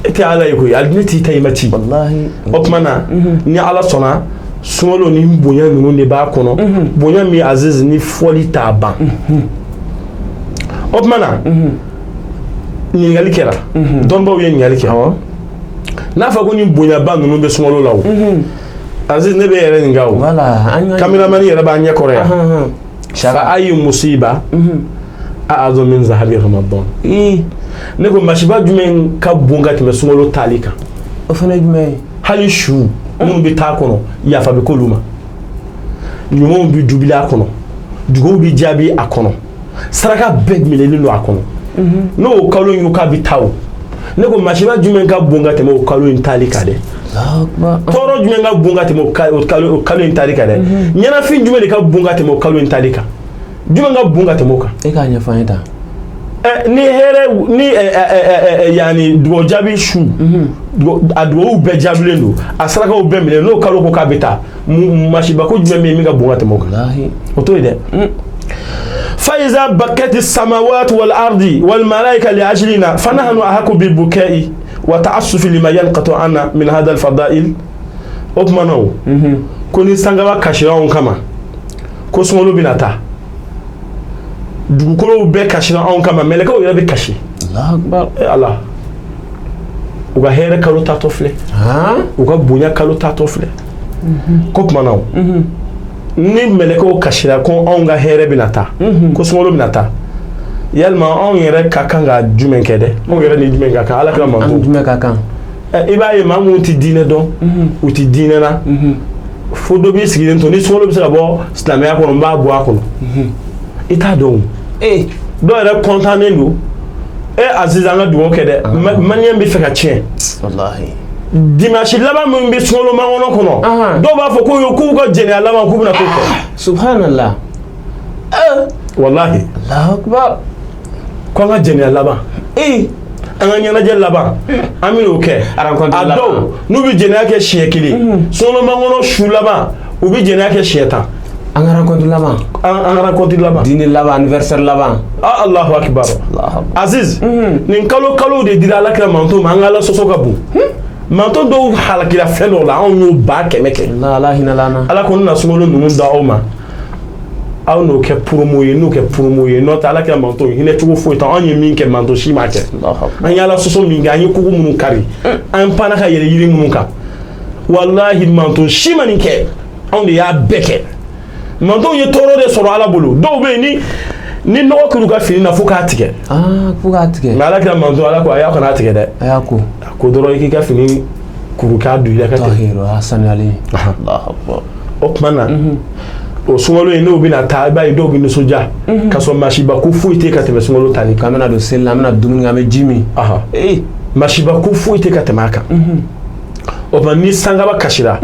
E tɛ ala ye koyi, alijinɛ t'i ta i ma ci. O tuma na ni ala sɔnna, sunkalo ni bonya ninnu de b'a kɔnɔ, bonya min Aziz ni fɔli t'a ban. O tuma na ɲininkali kɛra, dɔnbaaw ye ɲininkali kɛ. N'a fɔ ko ni bonyaba ninnu bɛ sunkalo la o, Aziz, ne bɛ yɛrɛ ɲininka o, kameramani yɛrɛ b'an ɲɛ kɔrɔ yan. Fa ayi musiba a'azamu min zahabi ramadan? Ne ko masiba jumɛn ka bon ka tɛmɛ sunkalo taali kan? O fana ye jumɛn ye? Hali su minnu bɛ taa kɔnɔ, yafa bɛ k'olu ma, ɲumanw bɛ dubili a kɔnɔ, dugawu bɛ jaabi a kɔnɔ, saraka bɛɛ minɛlen don a kɔnɔ. N'o kalo in ko k'a bɛ taa o, ne ko masiba jumɛn ka bon ka tɛmɛ o kalo in taali kan dɛ? Tɔɔrɔ jumɛn ka bon ka tɛmɛ o kalo in taali kan dɛ? Ɲɛnafin jumɛn de ka bon ka tɛmɛ o kalo in taali kan? Jumɛn ka bon ka tɛmɛ o kan? E k'a ɲɛfɔ an ye tan. Ni hɛrɛ ni yanni dugawu jaabi su, a dugawu bɛɛ jaabilen don, a sarakaw bɛɛ minɛ, n'o kalo ko k'a bɛ taa, masiba ko jumɛn bɛ yen min ka bon ka tɛmɛ o kan? O t'o ye dɛ. Faiza bakati samawati wal ardi wal malaika li ajlina, fanahnu ahaku bil bukai wa ta'assufi lima yanqatu anna min hadha al fadail. O tuma na o ko ni sankaba kasira anw kama ko sunkalo bɛna taa, dugukolow bɛɛ kasira anw kama, mɛlɛkɛw yɛrɛ bɛ kasi. Ala, u ka hɛrɛ kalo taatɔ filɛ, u ka bonya kalo taatɔ filɛ. Ko tuma na o, ni mɛlɛkɛw kasira ko anw ka hɛrɛ bɛna taa, ko sunkalo bɛna taa, yalima anw yɛrɛ ka kan ka jumɛn kɛ dɛ? Anw yɛrɛ ni jumɛn ka kan? Ala kira manton jumɛn ka kan? I b'a ye maa minnu tɛ diinɛ dɔn, u tɛ diinɛ na, fo dɔ b'i sigilen to ni sunkalo bɛ se ka bɔ silamɛya kɔnɔ, n b'a bɔ a kɔnɔ. I t'a dɔn o. Dɔw yɛrɛ kɔntannen don. E Aziz, an ka dugawu kɛ dɛ, maliyɛn bɛ fɛ ka tiɲɛ. Dimanche laban min bɛ sunkalo makɔnɔ kɔnɔ, dɔw b'a fɔ k'u ka jɛnɛya laban, k'u bɛna t'o kɛ. Subhanallah. Walahi. Allahu akbar. Ko an ka jɛnɛya laban, an ka ɲɛnajɛ laban, an bɛ n'o kɛ. A dɔw n'u bɛ jɛnɛya kɛ siɲɛ kelen, sunkalo makɔnɔ su laban, u bɛ jɛnɛya kɛ siɲɛ 10. An ka rencontre laban. An ka rencontre laban. Dîner laban, anniversaire laban. Ah, Allahu akbar. Aziz, nin kalo kalo de dira Ala kira manton ma, an ka Ala sɔsɔ ka bon. Manton dɔw halakira fɛn dɔw la, anw y'o 100 000 kɛ. Ala hinɛ la na. Ala ko n na sunkalo ninnu da aw ma, aw n'o kɛ promo ye, n'o kɛ promo ye. N'o tɛ, Ala kira manton hinɛ cogo foyi tɛ. Anw ye min kɛ, manton si m'a kɛ. An ye Ala sɔsɔ min kɛ, an ye kogo minnu kari, an panna ka yɛlɛ yiri minnu kan, walahi manton si ma nin kɛ. Anw de y'a bɛɛ kɛ. Mantɔnw ye tɔɔrɔ de sɔrɔ Ala bolo. Dɔw bɛ yen, ni nɔgɔ kɛr'u ka fini na, fo k'a tigɛ. Ah, fo k'a tigɛ. Mais Ala kira mantɔn, Ala ko a y'a kana tigɛ dɛ. A y'a ko. A ko dɔrɔn i k'i ka fini kuru k'a don i la ka tɛmɛ. Tahiru a sanuyalen. Allahu akbar. O tuma na, o sunkalo in, n'o bɛna taa, i b'a ye dɔw bɛ nisɔndiya ka sɔrɔ masiba ko foyi tɛ ka tɛmɛ sunkalo tali kan. K'an bɛna don seli la, an bɛna dumuni kɛ, an bɛ ji min. Ee. Masiba ko foyi tɛ ka tɛmɛ a kan. O tuma, ni sankaba kasira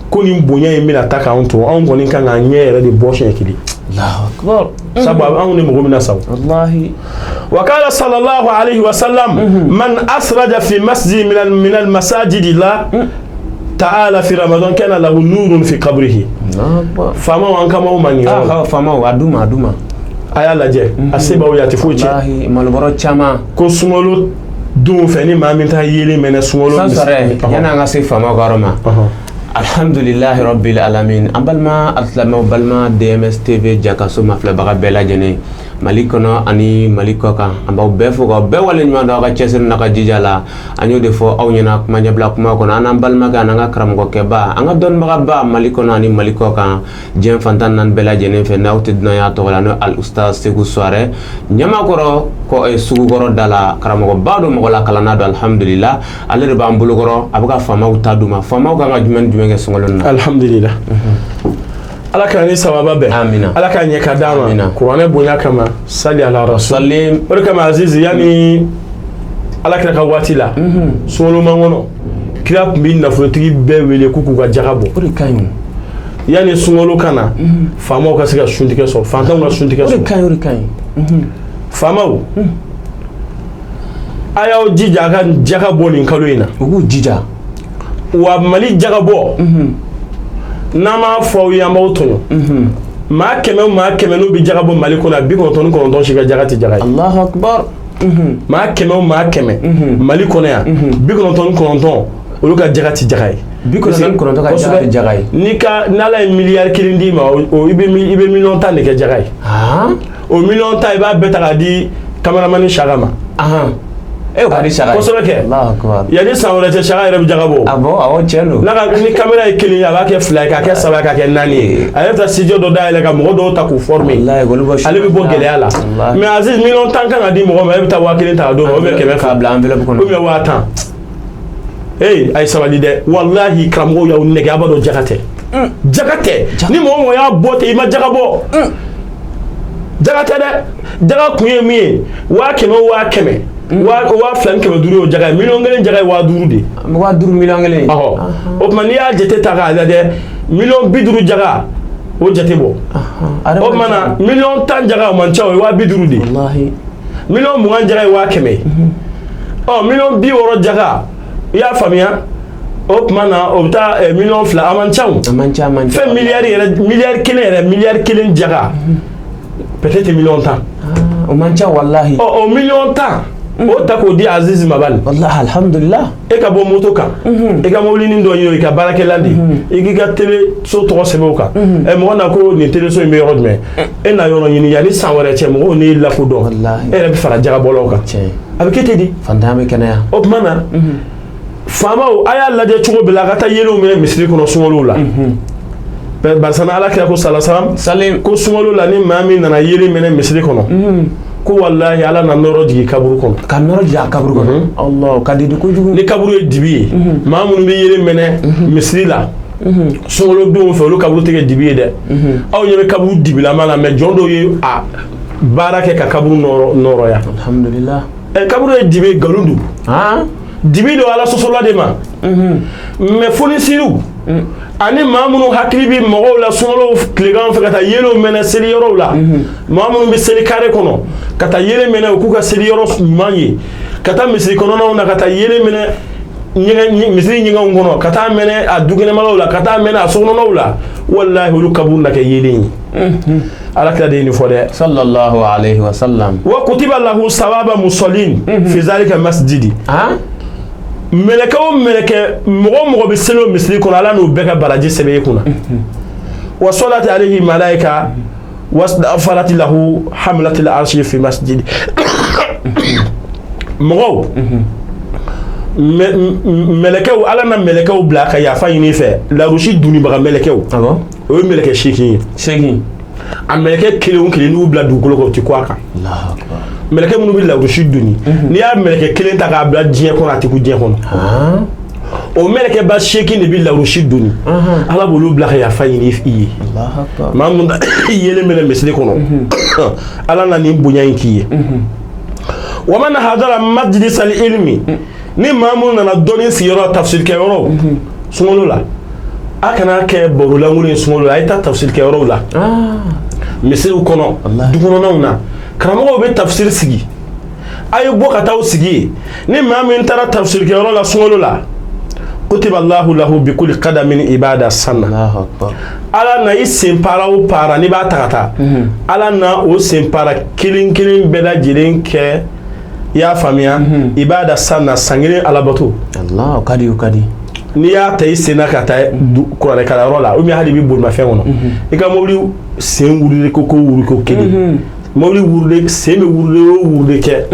ko nin bonya in bɛna taa k'anw to, anw kɔni kan k'an ɲɛ yɛrɛ de bɔ siɲɛ kelen. Allahu akbar. Sabu anw ni mɔgɔ bɛna sa o. Wallahi. وقال صلى الله عليه وسلم من أسرج في مسجد من المساجد الله تعالى في رمضان كان له نور في قبره. Allahu akbar. Faamaw, an kama ma nin yɔrɔ la. Ah, faamaw, a d'u ma, a d'u ma. A y'a lajɛ, a se b'aw ye, a tɛ foyi tiɲɛ. Wallahi, malobɔrɔ caman. Ko sunkalo don fɛ, ni maa min taa yelen mɛnɛ sunkalo. San sɔrɔ yanni an ka se faamaw ka yɔrɔ ma. Alhamdulilahi rabbil alamin. An balima alisilamɛw, balima DMS TV jakaso mafilɛbaga bɛɛ lajɛlen, Mali kɔnɔ ani Mali kɔ kan, an b'aw bɛɛ fo k'aw bɛɛ waleɲuman dɔn aw ka cɛsiri n'a ka jija la. An y'o de fɔ aw ɲɛna kuma ɲɛbila kuma kɔnɔ, an n'an balimakɛ, an n'an ka karamɔgɔkɛba, an ka dɔnnibagaba, Mali kɔnɔ ani Mali kɔ kan, diɲɛ fantan naani bɛɛ lajɛlen fɛ, n'aw tɛ dunanya tɔgɔ la, n'o Al Ustaz Segu Suwarɛ, Ɲamakɔrɔ kɔ sugukɔrɔ da la. Karamɔgɔba don, mɔgɔ la kalanna don, alhamdulillah. Ale de b'an bolokɔrɔ, a bɛ ka faamaw ta d'u ma. Faamaw kan ka jumɛn ni jumɛn kɛ sunkalo in na? Alhamdulillah, Ala ka ni sababa bɛn. Amina. Ala k'a ɲɛ ka d'a ma. Amina. Kuranɛ bonya kama, sali ala rasul. Salim. O de kama, Azizi, yanni Ala kira ka waati la, sunkalo kɔnɔ, kira tun bɛ nafolotigi bɛɛ wele k'u k'u ka jaga bɔ. O de ka ɲi. Yanni sunkalo ka na, faamaw ka se ka suntigɛ sɔrɔ, fantanw ka suntigɛ O de sɔrɔ. ka ɲi, o de ka ɲi. Faamaw, a y'aw jija a ka jaga bɔ nin kalo in na. U k'u jija. Wa Mali jaga bɔ, n'an m'a fɔ aw ye, an b'aw tɔɲɔ. Maa 100 o maa 100 n'u bɛ jaga bɔ Mali kɔnɔ, a 99 si ka jaga tɛ jaga ye. Allahu akbar. Maa 100 o maa 100 Mali kɔnɔ yan, 99 olu ka jaga tɛ jaga ye. 99 ka jaga tɛ jaga ye. N'i ka n'Ala ye miliyari 1 d'i ma, o i bɛ miliyɔn 10 de kɛ jaga ye. O miliyɔn 10, i b'a bɛɛ ta k'a di kameramani Saka ma. E, o ka di Saka ye. Kosɛbɛ kɛ. Allahu akbar. Yanni san wɛrɛ cɛ, Saka yɛrɛ bɛ jaga bɔ. Ah bon, awɔ, tiɲɛ don. N'a ka ni caméra ye kelen ye, a b'a kɛ fila ye, k'a kɛ saba ye, k'a kɛ naani ye. A yɛrɛ bɛ taa studio dɔ dayɛlɛ ka mɔgɔ dɔw ta k'u former. Walahi, olu bɔ. Ale bɛ bɔ gɛlɛya la. Walahi. Mais Aziz, miliyɔn 10 kan ka di mɔgɔ ma, e bɛ taa 1000 ta ka d'o ma, ou bien 500 K'a bila enveloppe kɔnɔ. Ou bien 10 000. Ee, a ye sabali dɛ. Walahi, karamɔgɔw y'aw nɛgɛ, a b'a dɔn jaga tɛ, jaga tɛ. Ni mɔgɔ o mɔgɔ y'a bɔ ten, i ma jaga bɔ, jaga tɛ dɛ. Jaga kun ye min ye, 100 000 o 100 000, 2500 y'o jaga ye. Miliyɔn 1 jaga ye 5000 de ye. 5000, miliyɔn 1. Ɔhɔ, o tuma, n'i y'a jate ta k'a lajɛ, miliyɔn 50 jaga, o jate bɔ. O tuma na, miliyɔn 10 jaga, o man ca, o ye 50 000 de ye. Wallahi. Miliyɔn 20 jaga ye 100 000 ye. Ɔ, miliyɔn 60 jaga, i y'a faamuya, o tuma na o bɛ taa miliyɔn 2, a man ca o. A man ca, a man ca. Fɛn miliyari yɛrɛ, miliyari 1 yɛrɛ, miliyari 1 jaga peut-être miliyɔn 10. Ah, o man ca wallahi. Ɔ, o miliyɔn 10, o ta k'o di Aziz Mabali. Wallahi, alhamdulillah. E ka bɔ moto kan, i ka mobilinin dɔ ɲini, i ka baarakɛlan de, i k'i ka teleso tɔgɔ sɛbɛn o kan. Ɛ, mɔgɔ na ko nin teleso in bɛ yɔrɔ jumɛn, e na yɔrɔ ɲini. Yanni san wɛrɛ cɛ, mɔgɔw n'i lakodɔn. Wallahi. E yɛrɛ bɛ fara jagabɔlaw kan. Tiɲɛ. A bɛ kɛ ten de. Fantanya bɛ kɛnɛya. O tuma na, faamaw, a y'a lajɛ cogo bɛɛ la a ka taa yelenw minɛ misiri kɔnɔ sunkalo la. Barisa Ala kira ko salasalam Salim. ko sunkalo la, ni maa min nana yelen minɛ misiri kɔnɔ, ko walahi, Ala na nɔrɔ jigin kaburu kɔnɔ. Ka nɔrɔ jigin a kaburu kɔnɔ. Allah, o ka di kojugu. Ni kaburu ye dibi ye, maa minnu bɛ yelen minɛ misiri la sunkalo donw fɛ, olu kaburu tɛ kɛ dibi ye dɛ. Aw ɲɛ bɛ kaburu dibilama la, mɛ jɔn dɔw ye a baara kɛ ka kaburu nɔrɔya. Alhamdulillah. Ɛ, kaburu ye dibi ye, nkalon don. Dibi don Ala sɔsɔla de ma. Mɛ fonisiriw ani maa minnu hakili bɛ mɔgɔw la sunkalo tilegan fɛ ka taa yelenw mɛnɛ seli yɔrɔw la, maa minnu bɛ seli kare kɔnɔ ka taa yelen mɛnɛ, u k'u ka seli yɔrɔ ɲuman ye, ka taa misiri kɔnɔnaw na ka taa yelen mɛnɛ, ɲɛgɛn misiri ɲɛgɛnw kɔnɔ, ka taa mɛnɛ a dukɛnɛmalaw la, ka taa mɛnɛ a sokɔnɔnaw la, walahi, olu kaburu na kɛ yelen ye. Ala kira de ye nin fɔ dɛ. Sallallahu alayhi wa sallam. Wa kutiba lahu sawaba musallin fi zalika masjidi. Mɛlɛkɛ o mɛlɛkɛ, mɔgɔ o mɔgɔ bɛ seli o misiri kɔnɔ, Ala n'o bɛɛ ka baraji sɛbɛn i kunna. Wa salati alayhi malaika wastaghfarati lahu hamlatil arshi fi masjidi. Mɔgɔw, mɛlɛkɛw, Ala na mɛlɛkɛw bila ka yafa ɲini i fɛ, larusi dunibaga mɛlɛkɛw. Ah bon. O ye mɛlɛkɛ 8 ye. 8. A mɛlɛkɛ kelen o kelen, n'u bila dugukolo kan, u ti kun a kan. Mɛlɛkɛ minnu bɛ lawurusi doni, n'i y'a mɛlɛkɛ kelen ta k'a bila diɲɛ kɔnɔ, a ti kun diɲɛ kɔnɔ. O mɛlɛkɛ ba 8 de bɛ lawurusi doni. Ala b'olu bila ka yafa ɲini i ye. Maa mun yelen bɛ misiri kɔnɔ, Ala na nin bonya in k'i ye. Wa man hadara majlisal ilmi, ni maa mun nana dɔnni sigiyɔrɔ, tafsirikɛyɔrɔ, sunkalo la, a kana kɛ barolankolon ye. Sunkalo la, a ye taa tafsirikɛyɔrɔw la, misiriw kɔnɔ, dukɔnɔnaw na, karamɔgɔw bɛ tafsiri sigi, a ye bɔ ka taa sigi yen. Ni maa min taara tafsirikɛyɔrɔ la sunkalo la, kutiba Allahu lahu bi kulli qadamin ibada sanna. Ala na i sen para o para n'i b'a ta ka taa, Ala na o sen para kelen kelen bɛɛ lajɛlen kɛ, i y'a faamuya, ibada sanna, san kelen alabato. O ka di, o ka di. N'i y'a ta i sen na ka taa kuranɛkalanyɔrɔ la, ou bien hali i bɛ bolimafɛn kɔnɔ, i ka mobili sen wurudi ko wuri ko kelen, mobili wurudi sen bɛ wurudi o wurudi kɛ,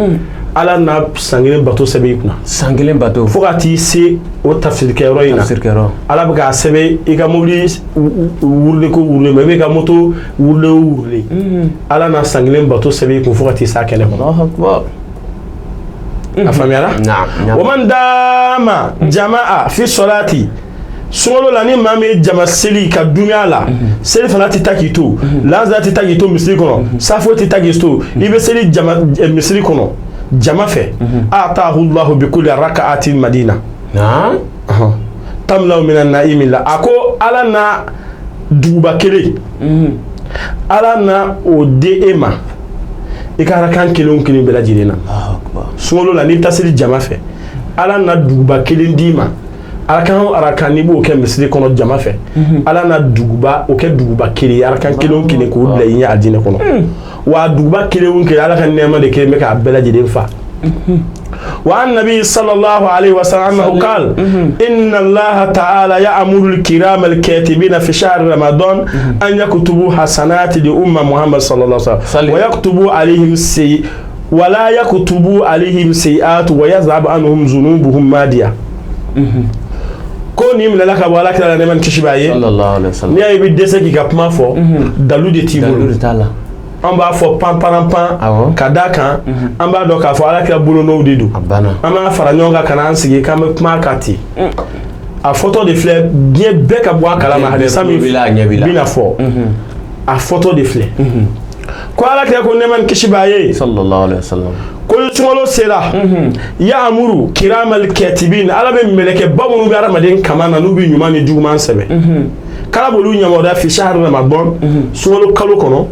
Ala na san kelen bato sɛbɛn i kunna. San kelen bato. Fo ka t'i se o tafsirikɛyɔrɔ in na, Ala bɛ k'a sɛbɛn i ka mobili wurudi ko wurudi ma, i bɛ ka moto wurudi o wurudi, Ala na san kelen bato sɛbɛn i kun fo ka t'i s'a kɛnɛ kɔnɔ. A faamuyara? Wa man dama jamaa fi solati, sunkalo la, ni maa min ye jama seli ka dunya la, seli fana tɛ taa k'i to, lansara tɛ taa k'i to misiri kɔnɔ, safo tɛ taa k'i to, i bɛ seli jama misiri kɔnɔ jama fɛ, atahu Allahu bi kulli raka'atin madina tamlaw mina naimi la. A ko Ala na duguba kelen, Ala na o di e ma i ka arakan kelen o kelen bɛɛ lajɛlen na. Sunkalo la, n'i bɛ taa seli jama fɛ, Ala na duguba kelen d'i ma. Arakan o arakan n'i b'o kɛ misiri kɔnɔ jama fɛ, Ala na duguba o kɛ duguba kelen ye, arakan kelen o kelen k'o bila i ɲɛ alijinɛ kɔnɔ. Wa duguba kelen o kelen, Ala ka nɛɛma de kelen bɛ k'a bɛɛ lajɛlen fa. Wa an nabi sallallahu alaihi wasallam annahu qala inna Allaha ta'ala ya'muru al-kirama al-katibina fi shahr ramadan an yaktubu hasanati li umma Muhammad sallallahu alaihi wasallam wa yaktubu alaihim sayyi wa la yaktubu alaihim sayyi'at wa yazhab anhum zunubuhum madiya. Ko nin minɛla ka bɔ Ala kira la, nɛɛma ni kisi b'a ye. N'i y'a ye i bɛ dɛsɛ k'i ka kuma fɔ, dalu de t'i bolo. An b'a fɔ pan pan pan ka d'a kan, an b'a dɔn k'a fɔ Ala kira bolonɔw de don. An b'a fara ɲɔgɔn kan ka na an sigi k'an bɛ kuma kan ten. A fɔtɔ de filɛ, diɲɛ bɛɛ ka bɔ a kalama, hadisa min bɛna fɔ, a fɔtɔ de filɛ ko Ala kira ko, nɛɛma ni kisi b'a ye, ko ni sunkalo sera, ya'muru kiramal katibin, Ala bɛ mɛlɛkɛba minnu bɛ hadamaden kama na, n'u bɛ ɲuman ni juguman sɛbɛn, k'Ala b'olu yamaruya fi shahri ramadan, sunkalo kalo kɔnɔ,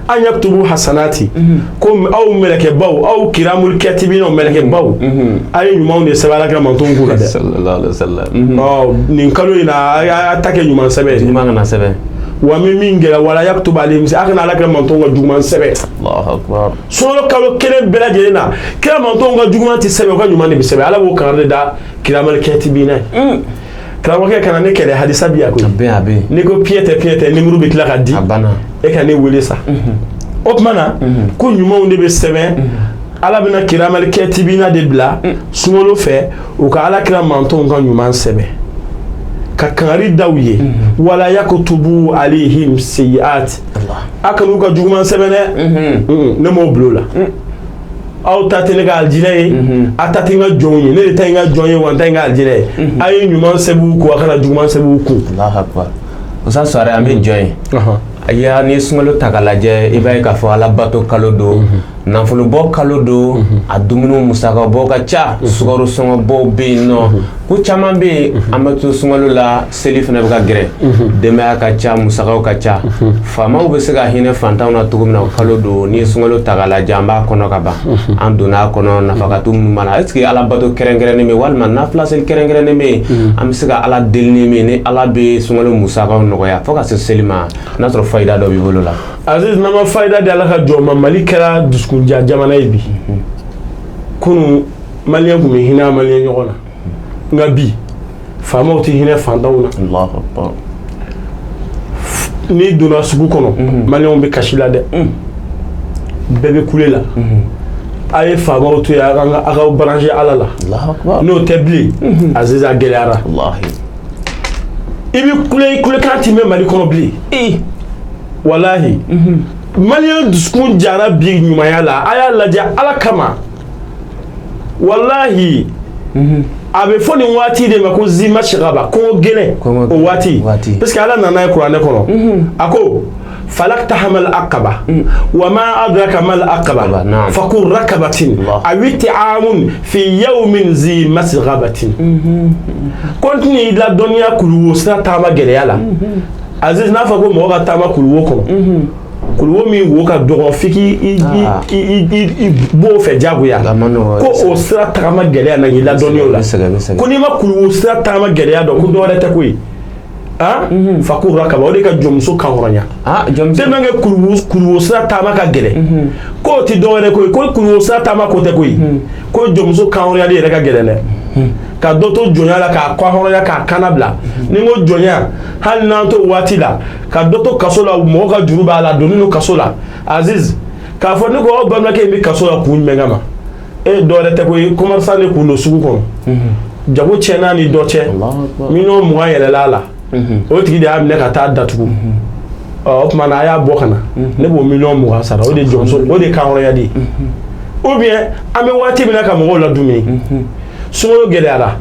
an yaktubu hasanati, ko aw mɛlɛkɛbaw, aw kiramul katibin, mɛlɛkɛbaw, a ye ɲumanw de sɛbɛn Ala kira mantonw kun na dɛ. Ɔ nin kalo in na, a y'a ta kɛ ɲuman sɛbɛn ye. Ɲuman kana sɛbɛn. Wa min gɛlɛ, wala yaktubu alayhim, a kana Ala kira mantonw ka juguman sɛbɛn. Sunkalo kalo kelen bɛɛ lajɛlen na, kira mantonw ka juguman tɛ sɛbɛn, u ka ɲuman de bɛ sɛbɛn. Ala b'o kangari de da kiramal katibina ye. Karamɔgɔkɛ, kana ne kɛlɛ, hadisa bi yan koyi. A bɛ yen. N'i ko piɲɛ tɛ, piɲɛ tɛ, nimuru bɛ tila ka di. A banna. E ka ne wele sa. O tuma na, ko ɲumanw de bɛ sɛbɛn. Ala bɛna kiramal katibina de bila sunkalo fɛ, u ka Ala kira mantonw ka ɲuman sɛbɛn ka kangari da u ye. Wala yakutubu alayhim sayyi'at, a kan'u ka juguman sɛbɛn dɛ, ne m'o bila o la. Aw ta tɛ ne ka alijinɛ ye, a ta tɛ n ka jɔnw ye, ne de ta ye n ka jɔn ye, wa n ta ye n ka alijinɛ ye. A ye ɲuman sɛbɛn u kun, a kana juguman sɛbɛn u kun. Allahu akbar. Musa Suware, an bɛ jɔ yen. Ya, n'i ye sunkalo ta k'a lajɛ, i b'a ye k'a fɔ Ala bato kalo don, nafolobɔ kalo don, a dumuniw musakabɔ ka ca, sukaro sɔngɔbɔw bɛ yen nɔ, ko caman bɛ yen. An bɛ to sunkalo la, seli fana bɛ ka gɛrɛ, denbaya ka ca, musakaw ka ca, faamaw bɛ se ka hinɛ fantanw na cogo min na, o kalo don. N'i ye sunkalo ta k'a lajɛ, an b'a kɔnɔ ka ban, an donna a kɔnɔ, nafakatu minnu b'a la, est ce que Ala bato kɛrɛnkɛrɛnnen bɛ yen walima nafila seli kɛrɛnkɛrɛnnen bɛ yen, an bɛ se ka Ala deli ni min ni Ala bɛ sunkalo musakaw nɔgɔya fo ka se seli ma, n'a sɔrɔ fayida dɔ b'i bolo la? Aziz, n'an ma fayida di Ala ka jɔn ma, Mali kɛra dusukunja jamana ye bi. Kunun, maliyɛn tun bɛ hinɛ a maliyɛn ɲɔgɔn na, nka bi faamaw tɛ hinɛ fantanw na. N'i donna sugu kɔnɔ, maliyɛnw bɛ kasi la dɛ, bɛɛ bɛ kule la. A ye faamaw to yen, a k'aw brancher Ala la, n'o tɛ bilen, Aziz, a gɛlɛyara. I bɛ kule, i kulekan ti mɛn Mali kɔnɔ bilen. Walahi, maliyɛn dusukun jara bi ɲumanya la. A y'a lajɛ Ala kama, walahi, a bɛ fɔ nin waati de ma ko zima sigaba, kɔngɔ gɛlɛn o waati, parce que Ala nana ye kuranɛ kɔnɔ, a ko falaktahamal aqaba wa ma adraka mal aqaba faku rakabatin aw it'amun fi yawmin zi masghabatin. Ko n tɛna i ladɔnniya kuluwo sira taama gɛlɛya la. Aziz, n'a fɔ ko mɔgɔ ka taama kuluwo kɔnɔ, kuluwo min wo ka dɔgɔ f'i k'i b'o fɛ diyagoya, ko o sira tagama gɛlɛya na k'i ladɔnniya o la, ko n'i ma kuluwo sira tagama gɛlɛya dɔn, ko dɔwɛrɛ tɛ koyi. Faku rakaba, o de ka jɔnmuso kanhɔrɔnya. Tellement que kuluwo sira taama ka gɛlɛn, k'o tɛ dɔwɛrɛ koyi, ko kuluwo sira taama ko tɛ koyi, ko jɔnmuso kanhɔrɔnyali yɛrɛ ka gɛlɛn dɛ. Ka dɔ to jɔnya la k'a kanhɔrɔnya, k'a kana bila. Ni n ko jɔnya, hali n'an to waati la, ka dɔ to kaso la, mɔgɔ ka juru b'a la, donni don kaso la. Aziz, k'a fɔ ne ko aw balimakɛ in bɛ kaso la kun jumɛn kama? E, dɔwɛrɛ tɛ koyi, commerçant de kun don sugu kɔnɔ, jago tiɲɛna ni dɔ cɛ, 20 miliyɔn yɛlɛla a la, o tigi de y'a minɛ ka taa datugu. Ɔ, o tuma na a y'a bɔ ka na, ne b'o 20 miliyɔn sara. O de ye jɔnmuso, o de ye kanhɔrɔnya de ye. Ou bien an bɛ waati min na ka mɔgɔw ladumuni, sunkalo gɛlɛyara,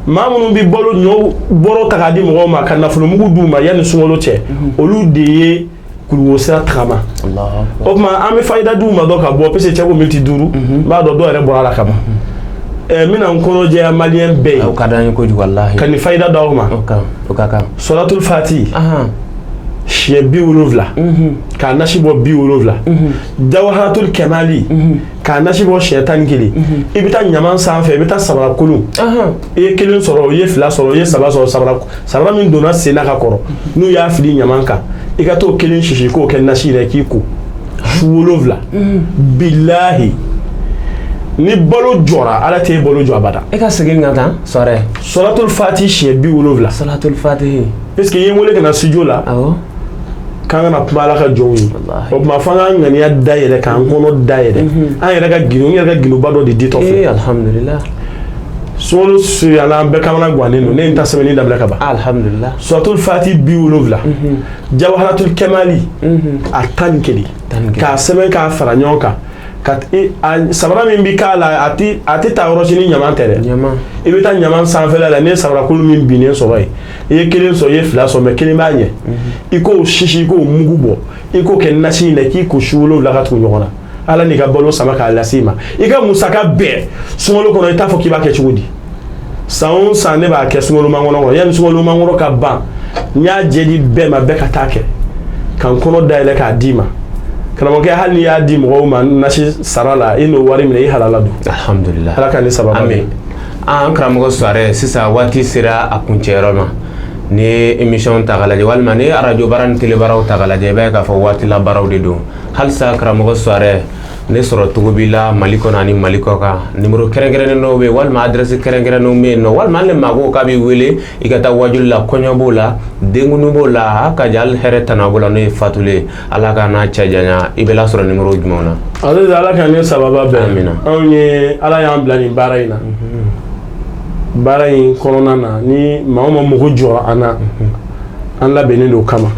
maa minnu bɛ balo ɲɔ bɔrɔ ta k'a di mɔgɔw ma, ka nafolomugu d'u ma yanni sunkalo cɛ, olu de ye kuluwo sira tagama. O tuma an bɛ fayida d'u ma dɔn ka bɔ, parce que cɛ ko miniti 5, n b'a dɔn dɔw yɛrɛ bɔra a la ka ban. N bɛna n kɔnɔ jɛya maliyɛn bɛɛ ye. O ka d'an ye kojugu, walahi. Ka nin fayida d'aw ma. O ka kan. Sɔlatul fati siɲɛ 70, k'a nasi bɔ 70, jawaharatul kɛmali k'a nasi bɔ siɲɛ 11. I bɛ taa ɲaman sanfɛ, i bɛ taa samara kolon, i ye kelen sɔrɔ, i ye fila sɔrɔ, i ye saba sɔrɔ, samara min donna sen na ka kɔrɔ, n'u y'a fili ɲaman kan, i ka t'o kelen sisi k'o kɛ nasi yɛrɛ k'i ko su 7. Bilahi, ni balo jɔra, Ala t'e balo jɔ abada. E ka segin ka taa sɔrɔ. Sɔlatul fati siɲɛ 70. Sɔlatul fati. Puisque i ye n wele ka na studio la, k'an kana kuma Ala ka jɔnw ye, o tuma f'an k'an ŋaniya dayɛlɛ, k'an kɔnɔ dayɛlɛ, an yɛrɛ ka gindo, n yɛrɛ ka gindoba dɔ de ditɔ filɛ. Alhamdulilah. Sunkalo surunyana, an bɛɛ kamana gannen don. Ne ye n ta sɛbɛnni daminɛ ka ban. Alhamdulilah. Sɔlatul fati 70, jawaharatul kɛmali a 11, k'a sɛbɛn k'a fara ɲɔgɔn kan, ka samara min bɛ k'a la, a tɛ taa yɔrɔ si ni ɲaman tɛ dɛ. I bɛ taa ɲaman sanfɛla la, n'i ye samarakolo min binnen sɔrɔ yen, i ye kelen sɔrɔ, i ye fila sɔrɔ, mais kelen b'a ɲɛ, i k'o sisi, i k'o mugu bɔ, i k'o kɛ nasi in na, k'i ko su 7 ka tugu ɲɔgɔn na. Ala n'i ka balo sama k'a lase i ma, i ka musaka bɛɛ sunkalo kɔnɔ, i t'a fɔ k'i b'a kɛ cogo di. San o san ne b'a kɛ sunkalo makɔnɔ kɔnɔ. Yanni sunkalo makɔnɔ ka ban, n y'a jɛ di bɛɛ ma, bɛɛ ka taa kɛ, ka n kɔnɔ dayɛlɛ k'a d'i ma. Karamɔgɔkɛ, hali n'i y'a di mɔgɔw ma nasi sara la, i n'o wari minɛ, i halala don. Alhamdulilah. Ala ka ni sababa. Amin. An karamɔgɔ Suware, sisan waati sera a kuncɛyɔrɔ ma. N'i ye émission ta k'a lajɛ, walima n'i ye arajo baara ni télé baaraw ta k'a lajɛ, i b'a ye k'a fɔ waati la baaraw de don. Halisa karamɔgɔ Suware, ne sɔrɔ cogo b'i la Mali kɔnɔ ani Mali kɔ kan? Numéro kɛrɛnkɛrɛnnen dɔw bɛ yen, walima adresse kɛrɛnkɛrɛnnenw bɛ yen nɔ, walima hali ni maa ko k'a b'i wele i ka taa wajuli la, kɔɲɔ b'o la, denkundi b'o la, a ka jan, hali hɛrɛ tana b'o la, n'o ye fatuli ye, Ala ka n'a cɛ janya, i bɛ lasɔrɔ numéro jumɛnw na? Aziz, Ala ka ne sababa bɛn. Amina. Anw ye Ala y'an bila nin baara in na. Baara in kɔnɔna na, ni maa o maa mago jɔra an na, an labɛnnen don o kama.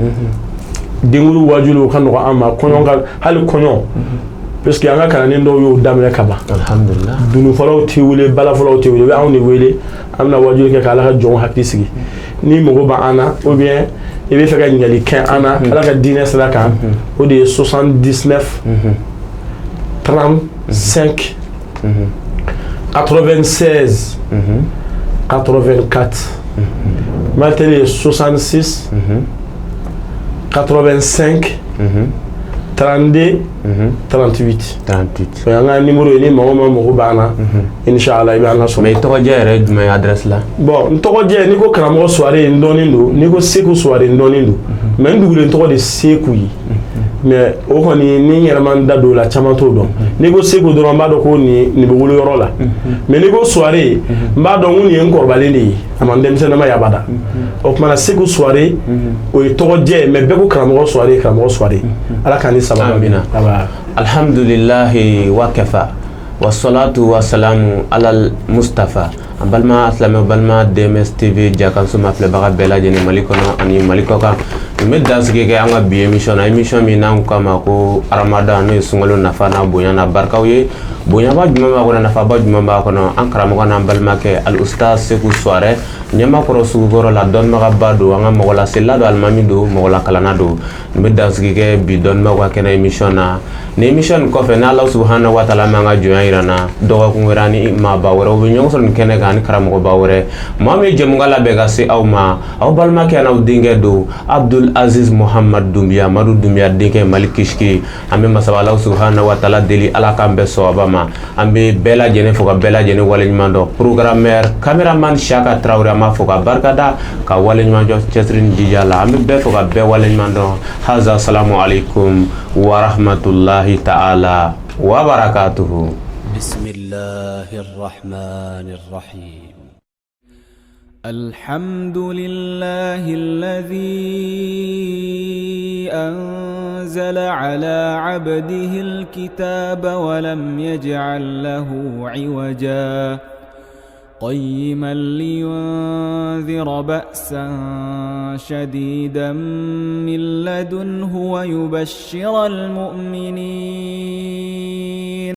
Denkundi wajuli, o ka nɔgɔn an ma. Kɔɲɔ ka, hali kɔɲɔ, puisque an ka kalanden dɔw y'o daminɛ ka ban. Alhamdulilah. Dununfɔlaw t'i wele, balafɔlaw t'i wele, u bɛ anw de wele, an bɛna wajuli kɛ k'Ala ka jɔnw hakili sigi. Ni mago b'an na, ou bien i bɛ fɛ ka ɲininkali kɛ an na Ala ka diinɛ sira kan, o de ye 79 35 96 84. Malitel ye 66 85 32 38. 38. O y'an ka numéro ye. Ni maa o maa mago b'an na, inshallah, i b'an lasɔrɔ. Mais i tɔgɔjɛ yɛrɛ ye jumɛn ye adresse la? Bon, n tɔgɔjɛ, n'i ko karamɔgɔ Suware, n dɔnnen don. N'i ko Seku Suware, n dɔnnen don. Mais n dugulen tɔgɔ de Seku ye. Mais o kɔni, ni n yɛrɛ ma n da don o la, caman t'o dɔn. N'i ko Seku dɔrɔn, n b'a dɔn ko nin bɛ wolo yɔrɔ la. Mais n'i ko Suware, n b'a dɔn ko nin ye n kɔrɔbalen de ye, a ma n denmisɛnninma ye abada. O tuma na Seku Suware, o ye tɔgɔjɛ ye, mais bɛɛ ko karamɔgɔ Suware, karamɔgɔ Suware. Ala k'an ni sababa. Amina. Aba. Alhamdulillahi wa kafa, wasalatu wasalamu alal mustafa. An balima silamɛ, balima DMS TV jakanso mafilɛbaga bɛɛ lajɛlen, Mali kɔnɔ ani Mali kɔ kan, nin bɛ dansigi kɛ an ka bi émission na, émission min n'an k'a ma ko Ramadan, n'o ye sunkalo nafa n'a bonya n'a barikaw ye. Bonyaba jumɛn b'a kɔnɔ? Nafaba jumɛn b'a kɔnɔ? An karamɔgɔ n'an balimakɛ, Al Ustaz Seku Suwarɛ, ɲɛmakɔrɔ sugukɔrɔ la, dɔnnibagaba don, an ka mɔgɔlasela don, alimami don, mɔgɔlakalanna don. Nin bɛ dansigi kɛ bi dɔnnibagaw ka kɛnɛ émission na. Ni émission nin kɔfɛ, n'Ala subahana wa taala m'an ka jɔnya yira n na, dɔgɔkun wɛrɛ ani maaba wɛrɛw bɛ ɲɔgɔn sɔrɔ nin kɛnɛ kan ani karamɔgɔba wɛrɛ. Maa min ye jɛmukan labɛn ka se aw ma, aw balimakɛ n'aw denkɛ don, Abdul Aziz Muhammad Dunbiya, Madu Dunbiya denkɛ, Mali Kisiki. An bɛ masaba Ala subahana wa taala deli, Ala k'an bɛɛ sɔwaba ma. An bɛ bɛɛ lajɛlen fo ka bɛɛ lajɛlen waleɲuman dɔn. Programmeur, caméraman Siaka Traoré, an b'a fo ka barikada ka waleɲuman jɔ cɛsiri ni jija la. An bɛ bɛɛ fo ka bɛɛ waleɲuman dɔn. Haza, salamu alaikum wa rahmatullahi ta'ala wa barakatuhu. بسم الله الرحمن الرحيم. الحمد لله الذي أنزل على عبده الكتاب ولم يجعل له عوجا، قيما لينذر بأسا شديدا من لدنه ويبشر المؤمنين.